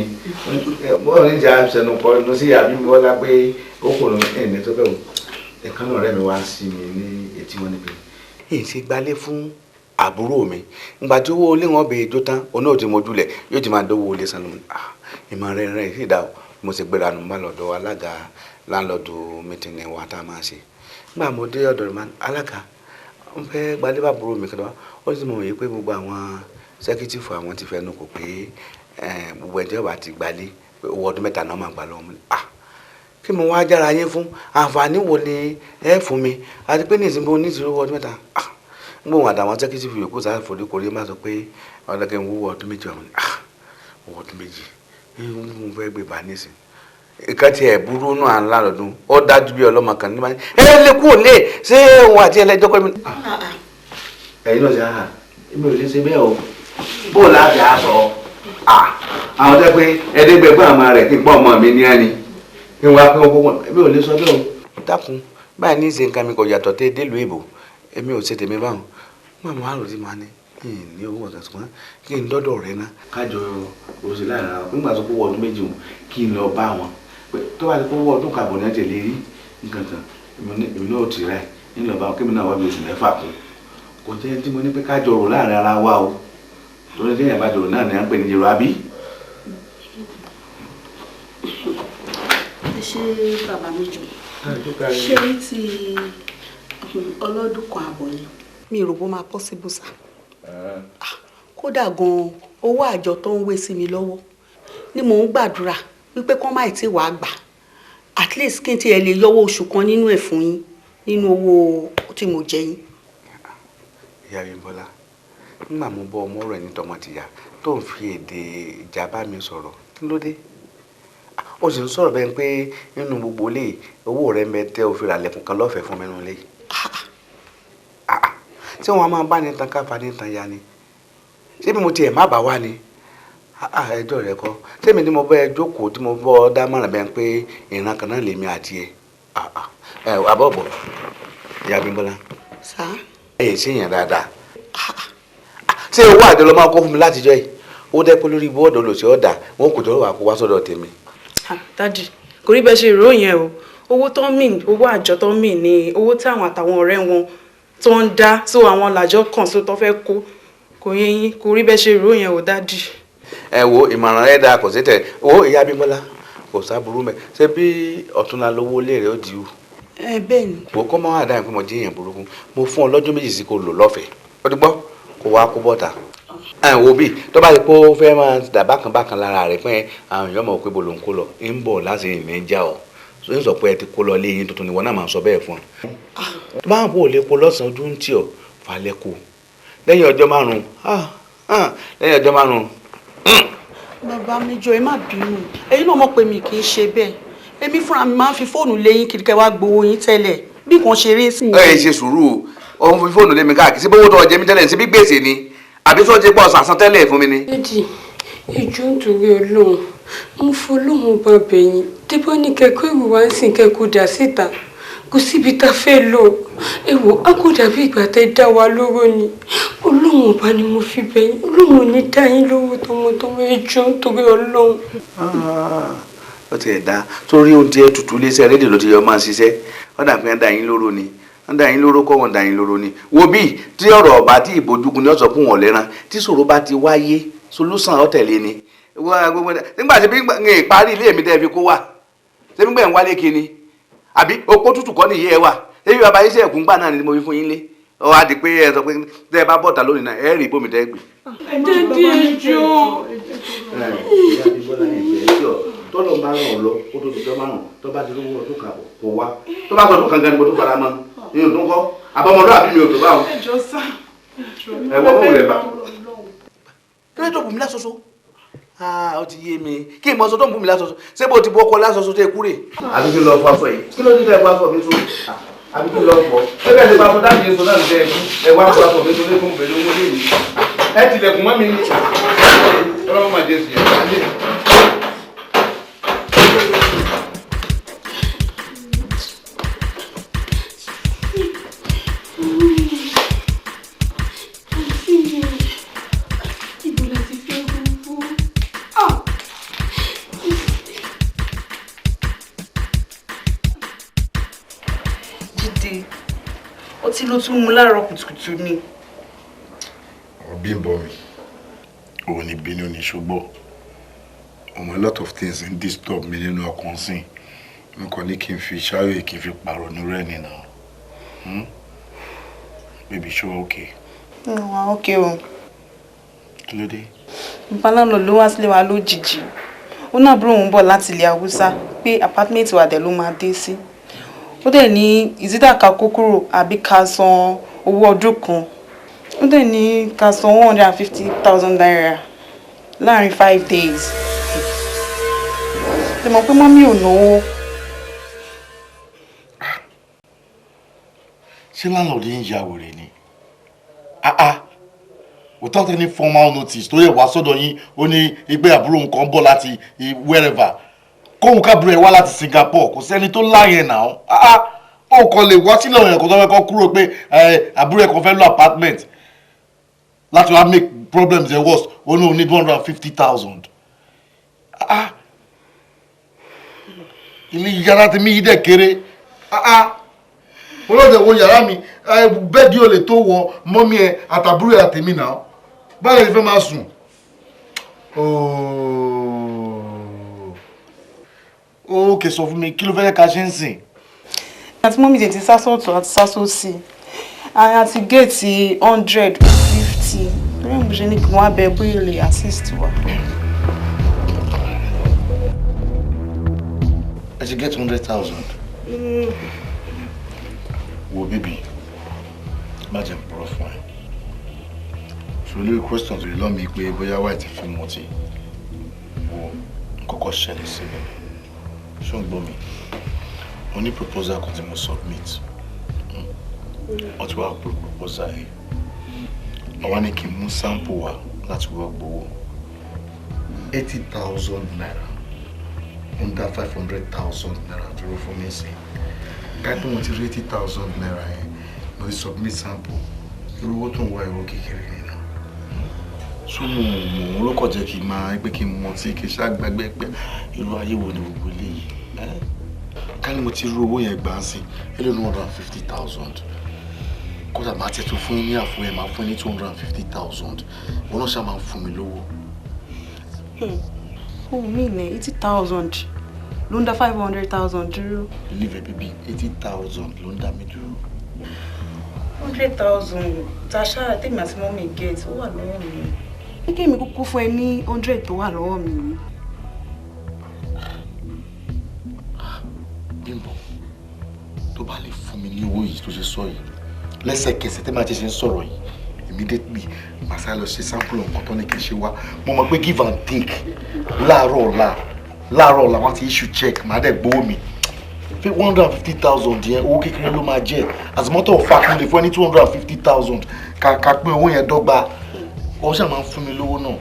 Bọ́ọ̀ ní ìjà sẹnu kọ inú sí àbí Bọ́lá pé ó kò ní ẹ̀ẹ́nì tó bẹ̀rù. Ẹ̀kan náà ọ̀rẹ́ mi wá sí mi ní etí wọn níbi. Èyí ṣe gbalé fún àbúrò mi. Ìgbà tí owó ilé wọn bèè jó tán, òun náà ti mojúlẹ̀, yóò ti máa dówó ilé san lónìí. Ìmọ̀ rẹ̀ rẹ̀ sì dá o. Mo ṣe gbéra nù bá lọ́dọ̀ alága láńlọ́ọ̀dù mítìnì wa tá a máa ṣe. Nígbà mo dé ọ̀dọ̀ rẹ̀, alága ń fẹ́ gbalé bàbúrò mi kan wá. Ó sì mọ̀ wí pé gbogbo àwọn sẹ́kítìfù àwọn ti fẹnu kò pé gbogbo ẹ̀jẹ̀ wa ti gbalé owó ọdún mẹ́ta náà máa gbà lọ́wọ́ mi. Kí mo wá jára yín fún àǹfààní wo ni ẹ fún mi àti pé ní ìsinmi oníṣòro owó ọdún mẹ́ta. Gbogbo àtàwọn sẹ́kítìfù yòókù sáà foríkorí má sọ pé ọ̀dọ́kẹ́ ń wúwo ọdún méjì ọ̀hún. Owó ọdún méjì mo fẹ́ gbé bá nísìn ìka tí ẹ burú náà ńlá lọ́dún ó dájú bí ọlọ́mọ kan nígbà ẹ lè kú òlé ṣé òun àti ẹlẹ́jọ́ kọ́ mi. Ẹ̀yin náà ṣe àhà èmi ò lè ṣe bẹ́ẹ̀ o bó o láti aṣọ àwọn tẹ́ pé ẹ̀ẹ́dẹ́gbẹ̀gbọ́n àmọ́ rẹ̀ kí n pọ́ ọmọ mi ní ẹni kí n wá pé wọ́n kó èmi ò lè sọ bẹ́ẹ̀ o. Dákun báyìí ní ìṣe nǹkan mi kò yàtọ̀ tẹ́ délùú èbò èmi ò ṣe tèmi báwọn màmá àròtí máa ní ní owó ọ̀sán ṣùgbọ́n kí n dọ́dọ̀ rẹ ná kájọ oṣù láàrin ara nígbà tó kó wọ ọdún méjì wọn kí n lọ bá wọn pé tó bá ti kó wọ ọdún kàbọ̀ ní ẹ̀jẹ̀ lè rí nǹkan kan èmi náà ti rẹ̀ ń lọ bá wọn kémi náà wá bí oṣù mẹ́fà kún kò jẹ́ tí mo ní pé kájọ rò láàrin ara wa o torí téèyàn bá jọrò náà ní à ń pè ní jèrò àbí. Ẹ ṣe bàbá mi jù ṣé ti ọlọ́dún kan àbọ̀ yẹn mi rò bó máa possible sá. Kódà gan-an owó àjọ tó ń wé sí mi lọ́wọ́ ni mò ń gbàdúrà wípé kán má tí wàá gbà at least kí n tiẹ̀ lè yọwọ́ oṣù kan nínú ẹ̀ fún yín nínú owó tí mo jẹ yín. Ìyá Bímbọ́lá nígbà mo bọ́ ọmọ rẹ̀ ní tọmọtìyà tó ń fi èdè ìjà bá mi sọ̀rọ̀ kí ló dé? Ó sì ń sọ̀rọ̀ bẹ́ẹ̀ pé nínú gbogbo ilé owó rẹ̀ ń bẹ tẹ́ òfin ràlẹ̀kùn kan lọ́fẹ̀ẹ́ fún mi nínú ilé. Tí wọn máa bá ní tan káfa ní tan ya ni ṣé bí mo tiẹ̀ má bà wá ni ẹjọ́ rẹ kọ́ sẹ́mi tí mo bẹ́ ẹ jókòó tí mo bọ́ dámọ̀ràn bẹ́ẹ̀ pé ìran kan náà lèmi àti ẹ àbọ̀bọ̀ ìyá Bímbọ́lá ẹ ṣe yàn dáadáa ṣé owó àjọ ló máa kó fún mi látijọ́ yìí ó dẹ́ pé lórí bọ́ọ̀dù olùsí ọ̀dà wọn kò jọ wà kó wá sọ́dọ̀ tèmi. Dádì kò rí bẹ́ẹ̀ ṣe rò yẹn o owó tó ń mì owó àjọ tó ń mì ní owó táwọn àtàwọn ọ̀rẹ́ wọn tó ń dá tó àwọn làjọ kàn tó tó fẹ́ kó kò yé yín kò rí bẹ́ẹ̀ ṣe rò yẹn o dádì. Ẹ wo ìmọ̀ràn rẹ dáa kò sí tẹ̀ wo ìyá Bímbọ́lá kò sábúrú mẹ́ ṣé bí ọ̀túnla lówó léèrè ó di o. Ẹ bẹ́ẹ̀ ni. Wò kọ́ máa wà dáhùn pé mo jẹ́ èèyàn burúkú mo fún ọ lọ́jọ́ méjì sí kò lò lọ́fẹ̀ẹ́ ó ti gbọ́ kó wá kó bọ́ta. Ẹ wo bí tó bá ti pé ó fẹ́ máa dà bákan bákan lára rẹ̀ pé àwọn èèyàn mọ̀ pé bolo ń kó lọ ń bọ̀ láti ìrìn já ọ ń sọ pé ẹ ti kó lọ lé yín tuntun ni wọn náà máa sọ bẹ́ẹ̀ fún ọ. Tó bá ń bò lè po lọ́sàn-án ojú ń tì ọ́ falẹ̀ kù lẹ́yìn ọjọ́ márùn-ún lẹ́yìn ọjọ́ márùn-ún. Bàbá mi jọ̀ọ́ ẹ má bínú ẹ̀yin náà mọ̀ pé mi kì í ṣe bẹ́ẹ̀ èmi fúnra mi máa ń fi fóònù lé yín kiri kẹ́ wá gbowó yín tẹ́lẹ̀ bí nǹkan ṣe rí sí. Ẹ ṣe sùúrù o òun fi fóònù lé mi káàkiri sí bówó tó ọjẹ mi tẹ́lẹ̀ sí bí gbèsè ni àbí tó ti pọ̀ sàsán tẹ́lẹ̀ fún mi ni. Dádì ìjọ nítorí Ọlọ́run mo fọlọ́run bá bẹ̀yìn débọ́ ní kẹ́kọ̀ọ́ èrò wá ń sìn kẹ́kọ̀ọ́ dà síta kò síbi tá a fẹ́ lọ ẹ wò á kò dàbí ìgbà tẹ́ dá wa lóró ni Ọlọ́run ọba ni mo fi bẹ̀yìn Ọlọ́run ò ní dá yín lówó tọmọtọmọ ẹ jọ̀ọ́ nítorí Ọlọ́run. Ó ti ẹ̀ dá torí oúnjẹ tutù iléeṣẹ́ rédíò ló ti yọ máa ṣiṣẹ́ wọ́n dà pé wọ́n dá yín lóró ni wọ́n dá yín lóró kọ́ wọ́n dá yín lóró ni wo bí tí ọ̀rọ̀ ọ̀bá tí ìbòjúgun ni ọ̀sọ̀ fún wọn lẹ́ran tí ṣòro bá ti wáyé solúsàn ọ̀tẹ̀lé ni nígbà tí n parí ilé mi tẹ́ fi kó wà ṣé nígbà ń wálé kí ni àbí opó tútù kọ́ nìyí ẹ wà ṣé bí bàbá yín ṣe ẹ̀kún gbà náà ni mo fi fún yín lé ọ á di pé ẹ sọ pé tẹ́ ẹ bá bọ̀tà lónìí náà ẹ rí ibòmí tẹ́ gbé. Dádì ẹ jọ̀ọ́. Tọ́lọ̀ bá ràn ọ́ lọ kó tó di jọ́ márùn-ún tó bá ti lówó ọdún kan kò wá tó bá gbọdún kankan ni mo tó fara mọ́ ní òtún kọ́ àbọ̀mọdé àbí mi ò tó bá wọn. Ẹ jọ̀ọ́ sá ẹ wọ́n mú rẹ̀ bá. Kí ló tó bù mí lásọsọ? Ó ti yé mi kí n mọ sọ tó ń bù mí lásọsọ ṣé bó ti bọ́ ọkọ lásọsọ tó kúrè. Àbí kí n lọ fọ aṣọ yìí kí ló dé tẹ fọ aṣọ mi tó àbí kí n lọ fọ ẹ bẹ́ẹ̀ ti fọ aṣọ dáàbì yẹn sọ náà tẹ ẹ wá fọ aṣọ mi tó lé fún bẹ̀rẹ̀ owó lé mi ẹ tilẹ̀kùn mọ́ mi ní ọlọ́mọ màjẹ́ sí ẹ. ló tún mú láàárọ̀ kùtùkùtù ni. Bímbọ́ mi, òun ni bínú ni, ṣùgbọ́n ọmọ, a lot of things ń disturb mi nínú ọkàn sí n kàn ní kí n fi ṣáyò, kí n fi pàrònú rẹ̀ nínú. Baby, ṣó okay? Wà okay o. Kí ló dé? Bàbá ló wá sílé wa lójijì. Ó náà àbúrò òun bọ̀ láti ilẹ̀ Haúsá, pé apartment wa dẹ̀ ló máa dé sí. Ó dẹ̀ ní ìzídà ká kó kúrò àbí ká san owó ọdún kan. Ó dẹ̀ ní ká san ₦150,000 láàrin 5 days. Ṣe mọ̀ pé mummy ò náwó. Ṣé landlord yín ya wèrè ni? Ah ah, without any formal notice tó yẹ wá sọ́dọ̀ yín, ó ní ìgbé àbúrò òun kan bọ̀ láti wherever, kóhun kábúrò ẹ̀ wá láti Singapore. Kò sẹ́ni tó láyẹn náà. Ah ah, ó kàn lè wá sílẹ̀ ọ̀yàn kó tó fẹ́ kọ́ kúrò pé àbúrò ẹ̀ kan fẹ́ lọ apartment láti wá make problems ẹ̀ worse. Ó ní òun ní 150,000. Ah, ilé yàrá tèmi yìí dẹ̀ kéré. Ah ah, olóòtú wo yàrá mi, bed ò lè tó wọ mummy ẹ àtàbúrò ẹ àtèmi náà. Báwo lè fẹ́ máa sùn? Ooo, ó kè sọ fún mi, kí ló fẹ́ ká ṣe ń sìn? Àti mummy tètè sásọ̀tún àti sásòsì, àti get 150, torí mo ṣe ní kí wọ́n á bẹ bóyá lè assist wa. Ẹ ti get 100,000. Wo baby, má jẹ́ n purọ́ fún ẹ. Ṣòro lórí questions rẹ lọ́mìí pé bóyá wáyé ti fi mọtí. Wo, kọ́kọ́ ṣẹlẹ̀ sí mi. Ṣé o ń gbọ́ mi? Mo ní proposal kan tí mo submit. Wọ́n ti wá approve proposal yìí. Àwa ní kí n mú sample wá láti wá gbowó. ₦80,000 under ₦500,000 dúró fún mi sí. Káyọ̀ pé mo ti rí ₦80,000 yẹn, mo ti submit sample. Irú owó tó ń wá, ìwọ kékeré nínú. So mo mọ̀ òun ló kọ̀ jẹ́ kí n máa pé kí n mọ tí kí n ṣàgbàgbé pé irú ayé wo ni gbogbo eléyìí. Ká ní mo ti rí owó yẹn gbà á sí, èló ní 150,000? Kódà máa tẹ̀ tó fún yín ní àfún yẹn, máa fún yín ní 250,000. Wọn náà ṣáà máa ń fún mi lówó. Ohun mi ní 80,000 ló ń dá 500,000 dúró. Believe it, baby, 80,000 ló ń dá mi dúró. 100,000 tasha tèmi àti mummy get, ó wà lọ́wọ́ mi. Ní kí èmi kúkú fún ẹ ní 100 tó wà lọ́wọ́ mi. Bímbọ́, tó bá lè fún mi ní owó yìí tó ṣe sọ yìí, lẹ́sẹ̀kẹsẹ̀ tí màá ti ṣe ń sọ̀rọ̀ yìí, immediately màá sáré lọ ṣe sample nǹkan tó ní kí n ṣe wá. Mo mọ̀ pé give and take, láàárọ̀ ọ̀la, láàárọ̀ ọ̀la, wọ́n ti issue check, màá dẹ̀ gbowó mi. 150,000 yẹn, owó kékeré ló máa jẹ́. As a matter of fact, mo lè fún ẹ ní 250,000 ká pín owó yẹn dọ́gba. Wọ́n ṣáà máa ń fún mi lówó náà.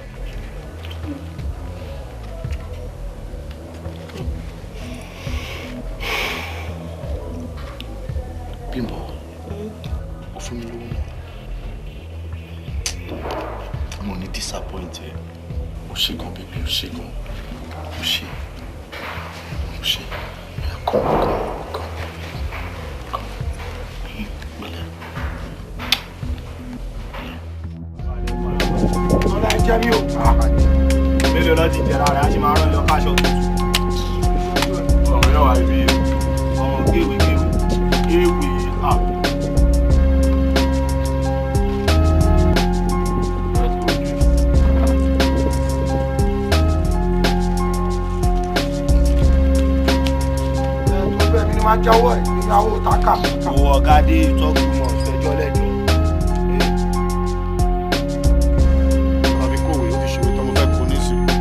Bímbọ́, ó fún mi lówó náà. Mo ní disappoint ẹ. Ó ṣe gan, baby, ó ṣe gan. Ó ṣe. Ó ṣe. Come, come, come. Come. Pẹ̀lẹ́. Ọlá ẹ jẹ́ mi ò. Mélòó lọ ti jẹ lára, a ṣe máa rán lọ káṣọ tuntun. Ọ̀rọ̀ yóò wá ibi ọmọ kéwì kéwì kéwì à. Tó bẹ́ẹ̀ mi ni máa jẹ́wọ́ ẹ̀ nínú àwọn òtákà. Owó ọ̀gá dé ìtọ́kùn mọ̀ fẹjọ́ lẹ́jọ́. Àbí kòwé ó ti ṣòro tó mo fẹ́ kó nísìnyí.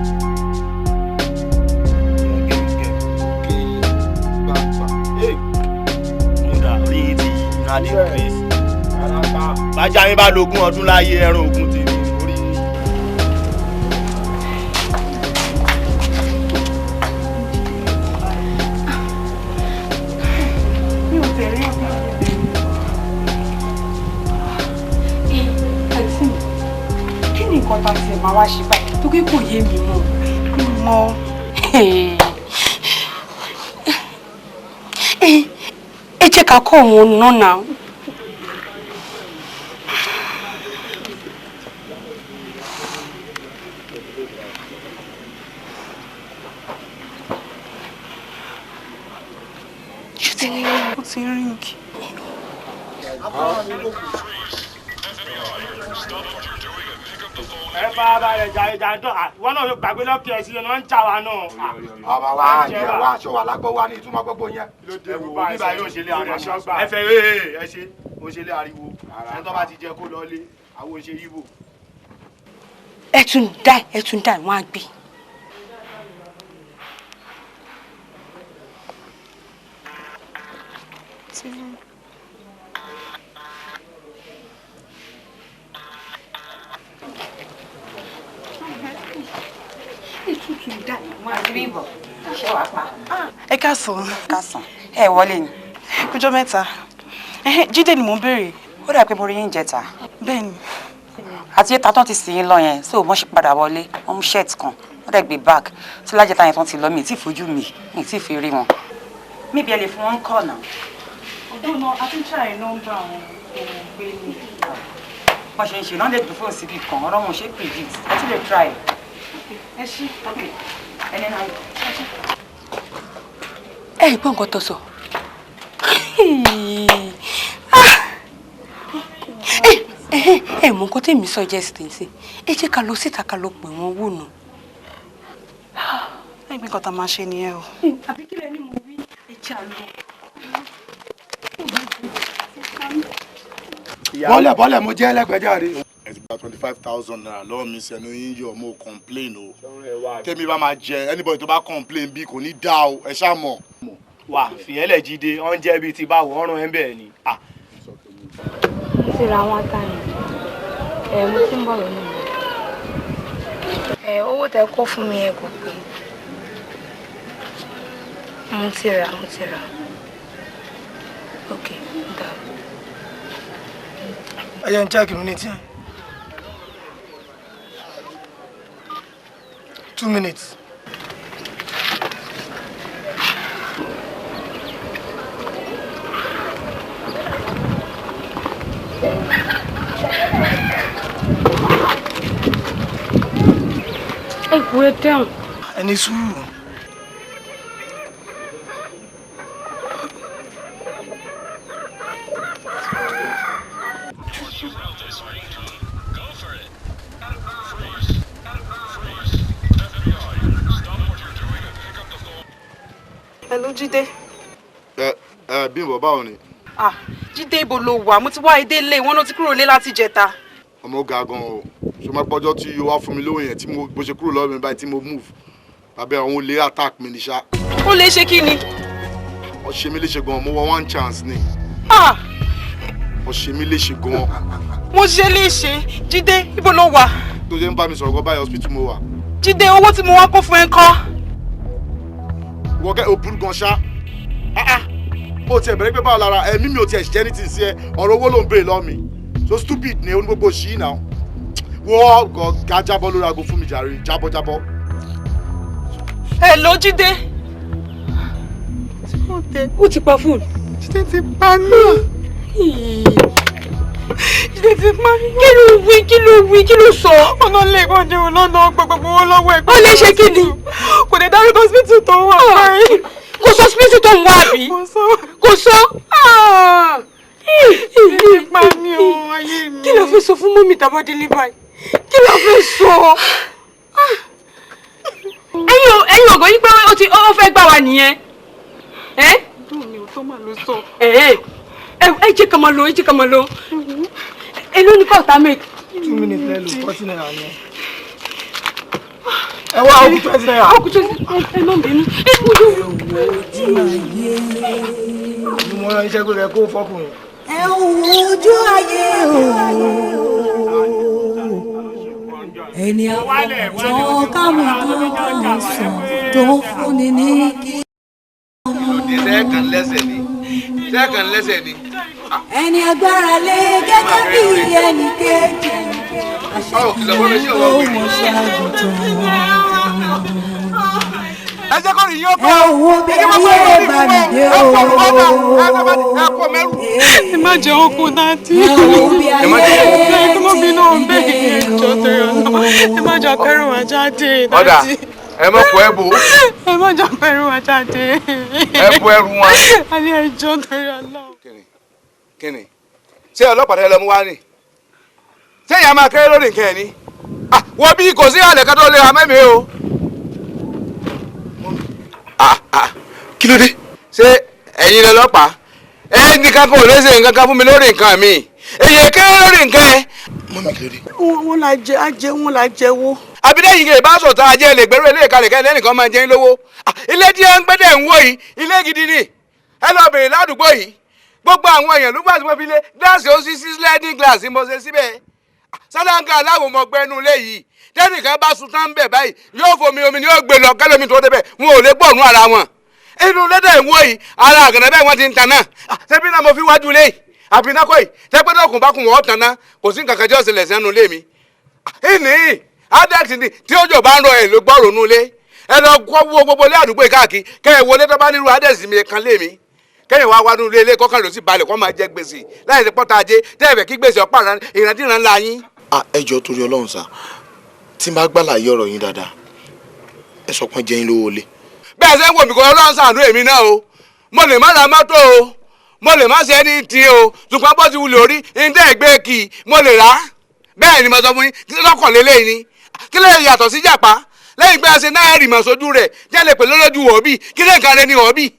Múdà orí yìí ti yí náà dé grace. Bájá mi bá lógún ọdún láyé, ẹran ògùn tèmi orí yìí. Mi ò tẹ̀lé ọ̀gá. Àǹtí mi, kí ni nǹkan tá a tiẹ̀ máa wá ṣe báyìí? Torí kò yé mi mọ́. Mọ́. Ẹ jẹ́ ká kọ́ òun náà náà. Ó ti ń ring. Ẹ bá balẹ̀ jàre jàǹdọ̀, ìwọ náà yóò gbàgbé lọ́kì ẹ̀ sí ẹni wọ́n ń jà wá náà. Ọmọ wa jẹ wa aṣọ wa lágbó wa ní ìtumọ̀ gbogbo yẹn. Ẹ wo bíbá yóò ṣe lé ariwo. Ẹ fẹ́ ẹ ṣe ó ṣe lé ariwo. Ẹni tó bá ti jẹ kó lọ lé, àwọn ò ṣe yíbò. Ẹ tún dá, ẹ tún dá, wọn á gbé. Ẹ káàsán. Káàsán. Ẹ wọlé ni. Kújọ́ mẹ́ta. Jídé ni mò ń béèrè. Ó dà pé mo rí yín jẹta. Bẹ́ẹ̀ni. Àti ẹ̀ta tán ti sìn yín lọ yẹn, so wọ́n ṣe padà wọlé, wọ́n mú shirt kan, wọ́n dẹ̀ gbé bag. Tí lájẹta yẹn tán ti lọ, mi ì tí fojú mi, mi ì tí fi rí wọn. Níbi ẹ lè fún wọn kọ̀ náà. Ọdún náà, a ti ń ṣàì nọ́mbà àwọn ohun gbé ni. Wọ́n ṣe ń ṣe náà lè dùn fóònù síbi kan, ọ̀rọ̀ wọn ò ṣe predict, ẹ tún lè try. Ẹ ṣí. Ẹni náà. Ẹ gbọ́ nǹkan tó sọ. Ẹ mọ nǹkan tèmi suggest sí, ẹ jẹ́ ká lọ síta ká lọ pè wọ́n wò nù. Ẹ gbé nǹkan tá a máa ṣe nìyẹn o. Àbí kílẹ̀ ni mo wí, ẹ jẹ́ àlọ́. Bọ́lẹ̀ bọ́lẹ̀, mo jẹ́ ẹlẹ́gbẹ̀jáde. Ẹ ti gba ₦25,000 lọ́wọ́ mi, sẹ́nu yín yọ̀, mo complain o. Tẹ́mi bá máa jẹ anybody tó bá complain bí kò ní dá o, ẹ ṣáà mọ̀. Wà fìyẹ́lẹ̀ Jídé, oúnjẹ bíi ti báwo ọ̀run ẹ̀ ń bẹ̀ ni. Mo ti ra àwọn ata yẹn, ẹ mo ti ń bọ̀ lọ́nà mi. Ẹ owó tẹ kó fún mi ẹ kò pé. Mo ti rà, mo ti rà. Ok, dà. Ẹ jẹ́ n check mi ní tí. 2 minutes. Ẹ kú, ẹ dáhùn. Ẹ ní sùúrù. Hello, Jídé. Ẹ ẹ Bímbọ́, báwo ni? Ah, Jídé, ibo ló wà? Mo ti wá edé lé, wọn ló ti kúrò lé láti jẹta. Ọmọ ga gan o. Ṣé máa pọ́jọ́ tí o wá fún mi lówó yẹn tí mo bó ṣe kúrò lọ́wọ́ mi báyìí tí mo move. Bàbá àwọn olè attack mi ní ṣá. Ó lè ṣe kí ni? Ó ṣe mí léṣe gan, mo wọ one chance ni. Ah! Ó ṣe mí léṣe gan. Mo ṣe léṣe. Jídé, ibo ló wà? Tó ṣe ń bá mi sọ̀rọ̀ gan báyìí, hospital mo wà. Jídé, owó tí mo wá kó fún ẹ ńkọ́? Wọ́n kẹ́ o burú gan ṣá. Ó tiẹ̀ bẹ̀rẹ̀ pé báwo lára ẹ̀mí mi ò tiẹ̀ ṣiṣẹ́ ní tìǹsí ẹ, ọ̀rọ̀ owó ló ń béèrè lọ́ọ̀ mi. So stupid ni oní gbogbo ṣì náà. Wọ́n ga jábọ́ lórí aago fún mi jàre, jábọ́ jábọ́. Hello, Jídé. Ó ti pa fóònù. Jídé ti pa mí. Jídé ti pa mí. Kí ló wí, kí ló wí, kí ló sọ? Ọ̀nà lè kàn jẹun lọ́nà gbogbo owó lọ́wọ́ ẹ̀. Ó lè ṣe kí ni? Kò lè dárúkọ hospital tó wà báyìí. Kò sọ hospital tó ń wá àbí? Kò sọ. Jídé ti pa mí o, ayé mi. Kí ló fẹ́ sọ fún mọ́mì tàbá délé báyìí? Kí ló fẹ́ sọ? Ẹ̀yin ògò yín pé ó ti ó fẹ́ gbà wá nìyẹn. Dùn mí ò tó máa lọ sọ. Ẹ jẹ́ ká máa lọ, ẹ jẹ́ ká máa lọ. Èló ni kọ́ọ̀tà make? 2 minutes lẹ́lu, ₦40 ni. Ẹ wá okùn ₦20. Okùn 20, ẹ má bínú. Ẹ mú yóò. Ojú ayé. Mo rán iṣẹ́ pé kó fọkùnrin. Ẹ wo ojú ayé o. Ẹni àfọwọ́tán káwọn tó kàn sàn tó fúnni ní kí. Sẹ́ẹ̀kan lẹ́sẹ̀ ni, sẹ́ẹ̀kan lẹ́sẹ̀ ni. Ẹni agbára lé gẹ́gẹ́ bí ẹnì kejì. Báwo kìlọ̀ fún mi sí ọwọ́ wèrè? Ẹ jẹ́ kó rìn yín ó Ẹ wo bí ayé bá mi dé o. Ẹ má jẹ́ okun daddy. Ẹ wo bí ayé Ẹ kí mọ́ mi náà bẹ́ẹ̀ ẹjọ́ torí ọ̀nà. Ẹ má jẹ́ akẹ́rù wa jáde Ọ̀dà daddy. ẹ mọ̀ kó ẹ bò ó. Ẹ má jẹ́ akẹ́rù wa jáde. Ẹ bò ẹrù wọn. A ní ẹjọ́ torí ọ̀nà. Kíni ṣé ọlọ́pàá tẹ́lẹ̀ lọ mú wá ni? Ṣé ìyá máa kéré lórí nǹkan ẹ̀ ni? Wọ́n bí kò sí àlẹ́ kan tó lè ra mẹ́mi o. Kí ló dé? Ṣé ẹ̀yin lọ́lọ́pàá? Ẹ nìkan kò lè ṣe nǹkan kan fún mi lórí nǹkan mi. Èyí kéré lórí nǹkan ẹ. Wọ́n la jẹ ajẹ wọ́n la jẹ́wọ́. Àbídẹ́ yìí kè bá sọ̀tàn ajé lè gbẹ́rú ilé ìkàlẹ̀ kẹ́lẹ́ nìkan máa jẹ́ ń lówó. Ilé tí ẹ ń gbẹ́dẹ̀ ń wò yìí, ilé gidi ni. Ẹ lọ bèrè ládùúgbò yìí. Gbogbo àwọn èèyàn ló gbà tí wọ́n fi lé gíláàsì ó sí sí sliding glass mo ṣe síbẹ̀. Sálángà aláwọ̀ mọ̀ gbẹnu ilé yìí. Tẹ́nìkan bá sun tán bẹ̀ báyìí, yóò fomi omi ni yóò gbé lọ kẹ́lómi tó débẹ̀, wọn ò lè gbọ̀nú ara wọn. Inú lédè ń wò yìí, ara àgànà bẹ́ẹ̀ wọ́n ti ń tan náà. Ṣebí náà mo fi wájú lé yìí, àbí náà kọ́ yìí, tẹ́gbẹ́dọ̀ kùn bá kùn wọ́n tan náà, kò sí nǹkan kan tí ó ṣẹlẹ̀ sẹ́nu ilé mi. Ìní adex ni tí òjò bá ń rọ ẹ̀ ló gbọ́ ronú lé. Ẹ lọ kọ́ wo gbogbo ilé àdúgbò yìí káàkiri, kẹ́ ẹ wọlé tó bá nírú adex mi kan lé mi. Kẹ́yìn wá wá nínú ilé kọ́kàn ló sì balẹ̀ kọ́ máa jẹ gbèsè láì ṣe pọ́ta ajé tẹ́ẹ̀fẹ̀ kí gbèsè ọ̀pá ìrandíran ńlá yín. Ẹ jọ̀ọ́ torí Ọlọ́run sá, tí n bá gbàlàyé ọ̀rọ̀ yín dáadáa, ẹ sọ pé jẹ́ yín lówó lé. Bẹ́ẹ̀ ṣe ń wò mí kọ́ Ọlọ́run ṣàánú èmi náà o, mo lè má ra mọ́tò o, mo lè má ṣe ẹni tí o, ṣùgbọ́n bó ti wulẹ̀ orí ní ẹgbẹ́ kì í mo lè rà á. Bẹ́ẹ̀ ni mo sọ fún yín, lọ́kàn lélẹ́yìn ni kí lè yàtọ̀ sí jàpá lẹ́yìn pé a ṣe náà rìmọ̀ sójú rẹ̀ jẹ́ lè pè lólójú wọ̀ọ́bì kí lè nǹkan rẹ ni wọ̀ọ́bì.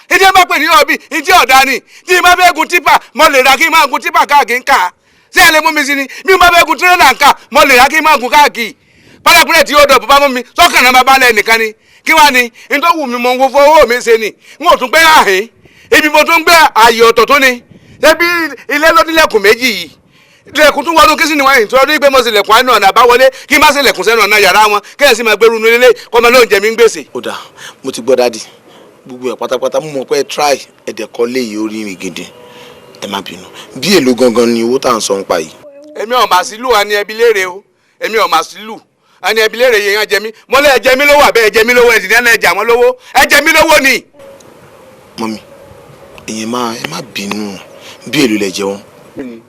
Ìdí ẹ bá pè ní ọbí ìdí ọ̀dà ni tí má fẹ́ gun típà mo lè ra kí n máa gun típà káàkiri ń kà ṣé ẹ lè mú mi sí ni bí má fẹ́ gun tírélà ń kà mo lè ra kí n máa gun káàkiri pálákùnrin tí ó dọ̀ bàbá mú mi sọ́kàn náà bàbá lẹ̀ nìkan ni kí wá ni n tó wù mí mo ń wo fowó mi ṣe ni n ò tún gbé àhín ibi mo tún gbé ààyè ọ̀tọ̀ tó ni ṣé bí ilé ló nílẹ̀kùn méjì yìí lẹ̀kùn tún wọnú kí sì ni wọn ìtura ọdún pé mo sì lẹ̀kùn àánú ọ̀nà àbáwọlé kí n má sì lẹ̀kùn sẹ́nu ọ̀nà yàrá wọn kẹ́hìn sì máa gbẹrú inú ilé kọ́ ọmọ lóúnjẹ mi ń gbèsè. Ó dáa, mo ti gbọ́ dádì, gbogbo ẹ̀ pátápátá mo mọ̀ pé ẹ try ẹ̀dẹ̀ kọ́ léyìí orí mi gidi, ẹ má bínú. Bí èlò gangan ni owó tá à ń sọ ń pa yìí? Èmi ò mà sí lù wá ní ẹbí léèrè o, èmi ò mà sí lù wá ní ẹbí léèrè yẹn jẹ mí mọ́lẹ̀ ẹ jẹ mí lówó àbẹ́ ẹ jẹ mí lówó ẹ sì ní ẹ jà wọ́n lówó ẹ jẹ mí lówó ni. Mọ́mí ìyẹn máa ẹ má bínú, bí èlò lẹ jẹ wọn.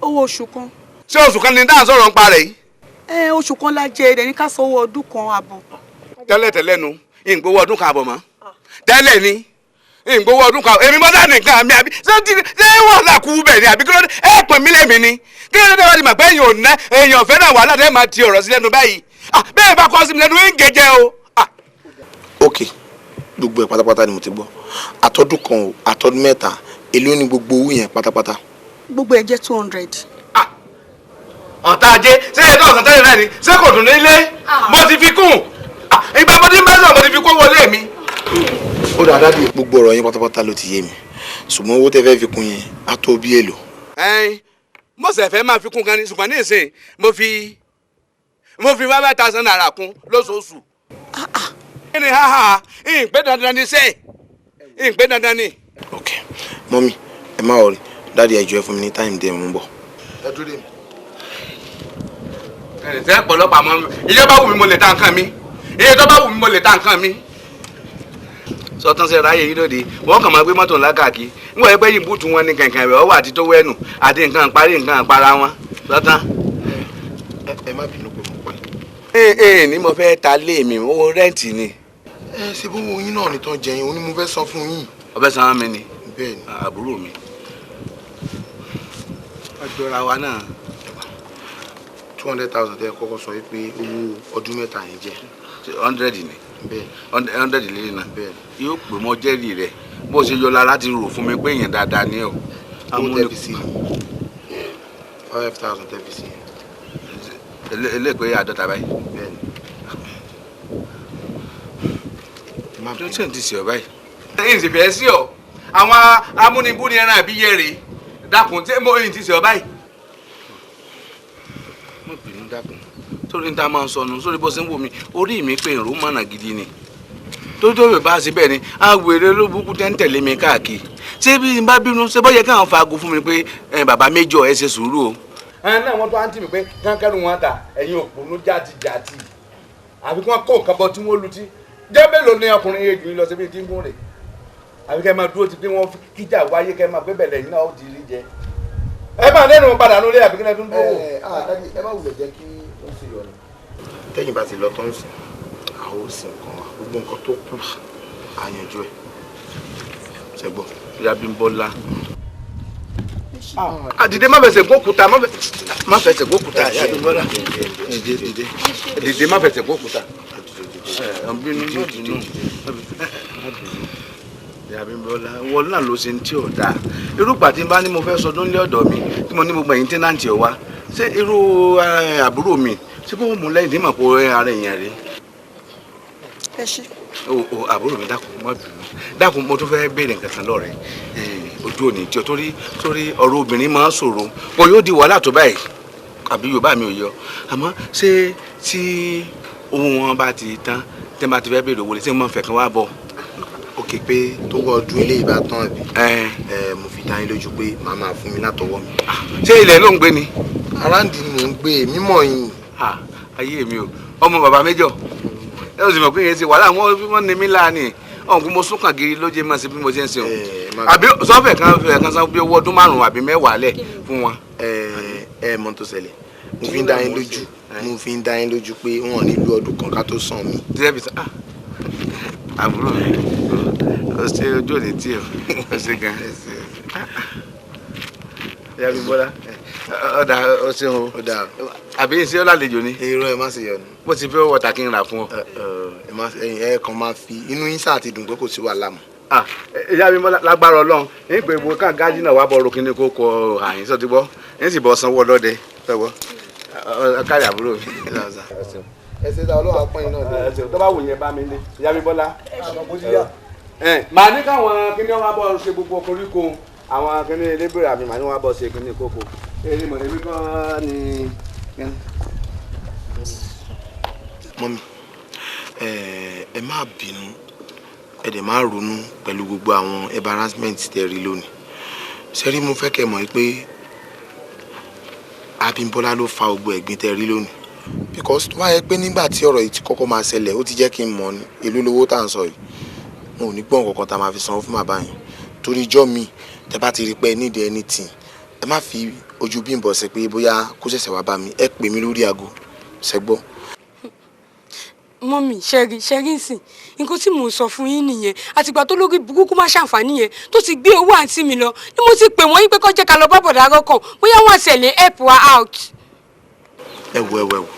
Owó oṣù kan. Ṣé oṣù kan ni dáhùn sọ̀rọ̀ ń pa rẹ̀ yìí? Ẹ oṣù kan la jẹ ẹ̀dẹ̀ ní ká sanwó ọdún kan àbọ̀. Tẹ́lẹ̀ tẹ́lẹ̀ nu ìgbowó ọdún kan àbọ̀ mọ́ tẹ́lẹ̀ ni ìgbowó ọdún kan èmi mọ́tà nìkan mi àbí ṣé wàhálà kú bẹ̀ ni àbí kí ló dé ẹ pè mí lẹ́mi ni kí ló dé wàá di mà pé èèyàn ò ná èèyàn fẹ́ náà wàhálà tẹ́ máa ti ọ̀rọ̀ sí lẹ́nu báyìí bẹ́ẹ̀ bá kọ́ sí mi lẹ́nu ń gẹ̀jẹ̀ o. Ok, gbogbo ẹ̀ pátápátá ni mo ti gbọ́, àtọ́dún kan o àtọ́dún mẹ́ta èló ni gbogbo owó yẹn pátápátá? Gbogbo ẹ̀ jẹ́ 200. Ọ̀tá ajé ṣé ètò ọ̀sán tẹ́lẹ̀ náà ni ṣé kò dùn nílé mo ti fi kún ìgbà mo ti ń bá sọ̀rọ̀ mo ti fi kún wọlé mi. Ó dáa dádì, gbogbo ọ̀rọ̀ yín pátápátá ló ti yé mi, ṣùgbọ́n owó tẹ́ fẹ́ fi kún yẹn á tó bí èlò. Ẹn mo sì fẹ́ máa fi kún gan ni ṣùgbọ́n ní ìsìn mo fi 5,000 naira kún lóṣooṣù. Kí ni háhá ìpè dandan ni sẹ́ẹ̀ ìpè dandan ni. Ok mọ́mí ẹ má wọrí dádì, ẹ jọ̀ọ́ ẹ fún mi ní táìmù díẹ̀ mò ń bọ̀. Ẹ dúró dè mí. Ẹ ṣe ọ̀pọ̀lọpọ̀ àmọ́ iye bá wù mí mo lè ta nǹkan mi iye tó bá wù mí mo lè ta nǹkan mi. Sọtán ṣe ráyè yìí lóde wọn kàn máa gbé mọ́tò ńlá káàkiri níwọ̀n ẹgbẹ́ yìí bùtù wọn ní kẹ̀kẹ́ rẹ̀ ọwọ́ àti tó wẹ́nu àti nǹkan parí nǹkan para wọn sọtán. Ẹ má bínú pé mo pẹ́. Ee ní mo fẹ́ ta lé mi owó rẹ́ǹtì ni. Ẹ ṣe bó wo yín náà nìtàn jẹyìn òun ni mo fẹ́ san fún yín. Ọbẹ̀ san mi ni. Bẹ́ẹ̀ni. Àbúrò mi. Ọjọ́ra wa náà. 200,000 tẹ́ kọ́kọ́ sọ pé owó ọdún mẹ́ta yẹn jẹ́. 100 ni. Bẹ́ẹ̀ni. 100 lé náà. Bẹ́ẹ̀ni. Yóò pè mọ́ jẹ́rìí rẹ̀ bó ṣe yọ lára ti rò fún mi pé èèyàn dáadáa ni ọ. Owó tẹ́ fi sí 5,000 tẹ́ fi sí. Eléèpé 50 báyìí. Bẹ́ẹ̀ni. Tó ṣe ń ti sè ọ báyìí. Ẹ̀yin sì fẹ́ sí ọ àwọn amúnibú ni ẹran àbí yẹrè dákun tí mo ẹ̀yin ti sè ọ báyìí. Mo bínú dákun sórí ní ta máa ń sọnù sórí bó ṣe ń wò mí orí mi pé ìró mọ̀nà gidi ni tó tó bẹ̀ bá ṣe bẹ́ẹ̀ ni àwèrè olóbùkún tẹ́ ń tẹ̀lé mi káàkiri ṣé bí n bá bínú ṣé bọ́ yẹ káwọn faago fún mi pé bàbá méjọ ẹ ṣe sùúrù o. Ẹ náà wọ́n tó á ń tì mí pé kánkẹ́rù wọn ta ẹ̀yin òpònú játijàti àfi kí wọ́n kó nǹkan bọ tí wọ́n lu tí Jẹ́ mélòó ni ọkùnrin yẹn jù lọ síbi tí ń gún rè? Àbí kẹ́ máa dúró ti pé wọ́n kíjà wáyé kẹ́ máa gbé bẹ̀lẹ̀ yín náà ó di rí jẹ. Ẹ máa lẹ́nu padà lórí àbí kí lẹ́ tún dúró. Ẹ ẹ má wulẹ̀ jẹ́ kí ó sì yọ ni. Tẹ́yìn bá ti lọ tán sìn, àwọn ò sì nǹkan wa, gbogbo nǹkan tó kù àyànjú ẹ̀. Ṣẹ́gbọ́n. Ìyá Bímbọ́lá. Àdìdé má fẹsẹ̀ gbókúta, má fẹsẹ̀ gbókúta, ìyá Bímbọ́lá. Dìde dìde má fẹsẹ̀ gbókúta. Bínú bínú. Ìyá Bímbọ́lá, wọ́n náà ló ṣe ń tí ò dáa. Irúgbà tí n bá ní mo fẹ́ sọdún lé ọ̀dọ̀ mi, tí mo ní gbogbo ẹ̀yìn tẹ́nàntì ọ̀ wá. Ṣé irú àbúrò mi, ṣé kó mú lẹ́yìn tí mà kó ara èèyàn rí? Ẹ ṣé. O àbúrò mi dákun má bínú. Dákun mo tún fẹ́ béèrè nǹkan kan lọ́rẹ̀. Ojú òní tí o torí ọ̀rọ̀ obìnrin máa ń ṣòro. Kò yóò di wàhálà tó báyìí. Àbí Yorùbá mi ò yọ. Àmọ́ ṣé tí owó wọn bá ti tán, tẹ́ bá ti fẹ́ béèrè owó lé, ṣé wọ́n máa ń fẹ́ kan wá bọ̀? Òkè pé tó wọ ọdún eléyìí bá tán àbí. Ẹ mo fi dá yín lójú pé màá máa fún mi látọwọ́ mi. Ṣé ilẹ̀ ló ń gbé ni? Aráàndì ni mò ń gbé mímọ̀ yín. Ayé mi o, ọmọ bàbá méjọ. Ẹ ò sì mọ̀ pé yẹn ṣe wàhálà wọ́n ní mí láàánì. Ọ̀hún mo sún kàn gírí ló jẹ́ máa ṣe bí mo ṣe ń ṣe o. Àbí sọ́fẹ̀ kan fẹ̀ kan san bí owó ọdún 5 àbí 10 lẹ̀ fún wọn. Ẹ mọ̀ tó ṣẹlẹ̀, mo fi ń dá yín lójú, mo fi ń dá yín lójú pé wọn ò ní lu ọdún kan ká tó san mi. Àbúrò mi, ó ṣe ojú òní tí o, ó ṣe gan. Ìyá Bímbọ́lá, ọ̀dà ó ṣe o, àbí ṣé ó lálejò ni. Irọ́ ẹ má ṣe yọnu. Mo ti fẹ́ wọ̀tà kí n rà fún ọ. Ẹ kàn máa fi inú yín sáà ti dùn pé kò sí wàhálà mọ́. Ìyá Bímbọ́lá lágbára Ọlọ́run, ní pé gbogbo ká gájí náà wàá bọ̀ ro kíní kó kọ àyín sọ ti gbọ́, ní sì bọ̀ sanwó ọlọ́dẹ sọgbọ́, kárí àbúrò mi. Ẹ ṣe dá Ọlọ́run apọ́n iná lé. Tó bá wù yẹn bá mi lé, Ìyá Bímbọ́lá. Màá ní káwọn kíní wọn bọ̀ ṣe gbogbo koríko àwọn kíní elébèrè àmì màá ní wọn bọ̀ ṣe kíní kókó. Eré mọ̀lẹ́bí kan ni. Mọ́mí, ẹ má bínú, ẹ dẹ̀ má ronú pẹ̀lú gbogbo àwọn embarrassment tẹ́ rí lónìí. Ṣé rí mo fẹ́ kẹ́ mọ̀ pé Abímbọ́lá ló fa gbogbo ẹ̀gbin tẹ́ rí lónìí. Because tó bá yẹ pé nígbà tí ọ̀rọ̀ yìí ti kọ́kọ́ máa ṣẹlẹ̀, ó ti jẹ́ kí n mọ̀ ní èló lówó tá à ń sọ yìí. Mo ò ní gbọ́n kankan tá a máa fi sanwó fún bàbá yẹn. Torí ijọ́ mi, tẹ́ bá ti rí pé ẹ need anything, ẹ má fi ojú Bímbọ́ ṣe pé bóyá kó ṣẹ̀ṣẹ̀ wá bá mi, ẹ pè mí lórí aago, ṣẹ́gbọ́. Mọ́mì, ṣẹ́rí nsìn, nǹkan tí mò ń sọ fún yín nìyẹn. Àtìgbà tó lórí burúkú má ṣàǹfààní yẹn tó ti gbé owó àǹtí mi lọ ni mo ti pè wọ́n yín pé kó jẹ́ ká lọ bá bọ̀dá rọ́kàn, bóyá wọ́n àṣẹ lè help wa out. Ẹ wo ẹ wo ẹ wo,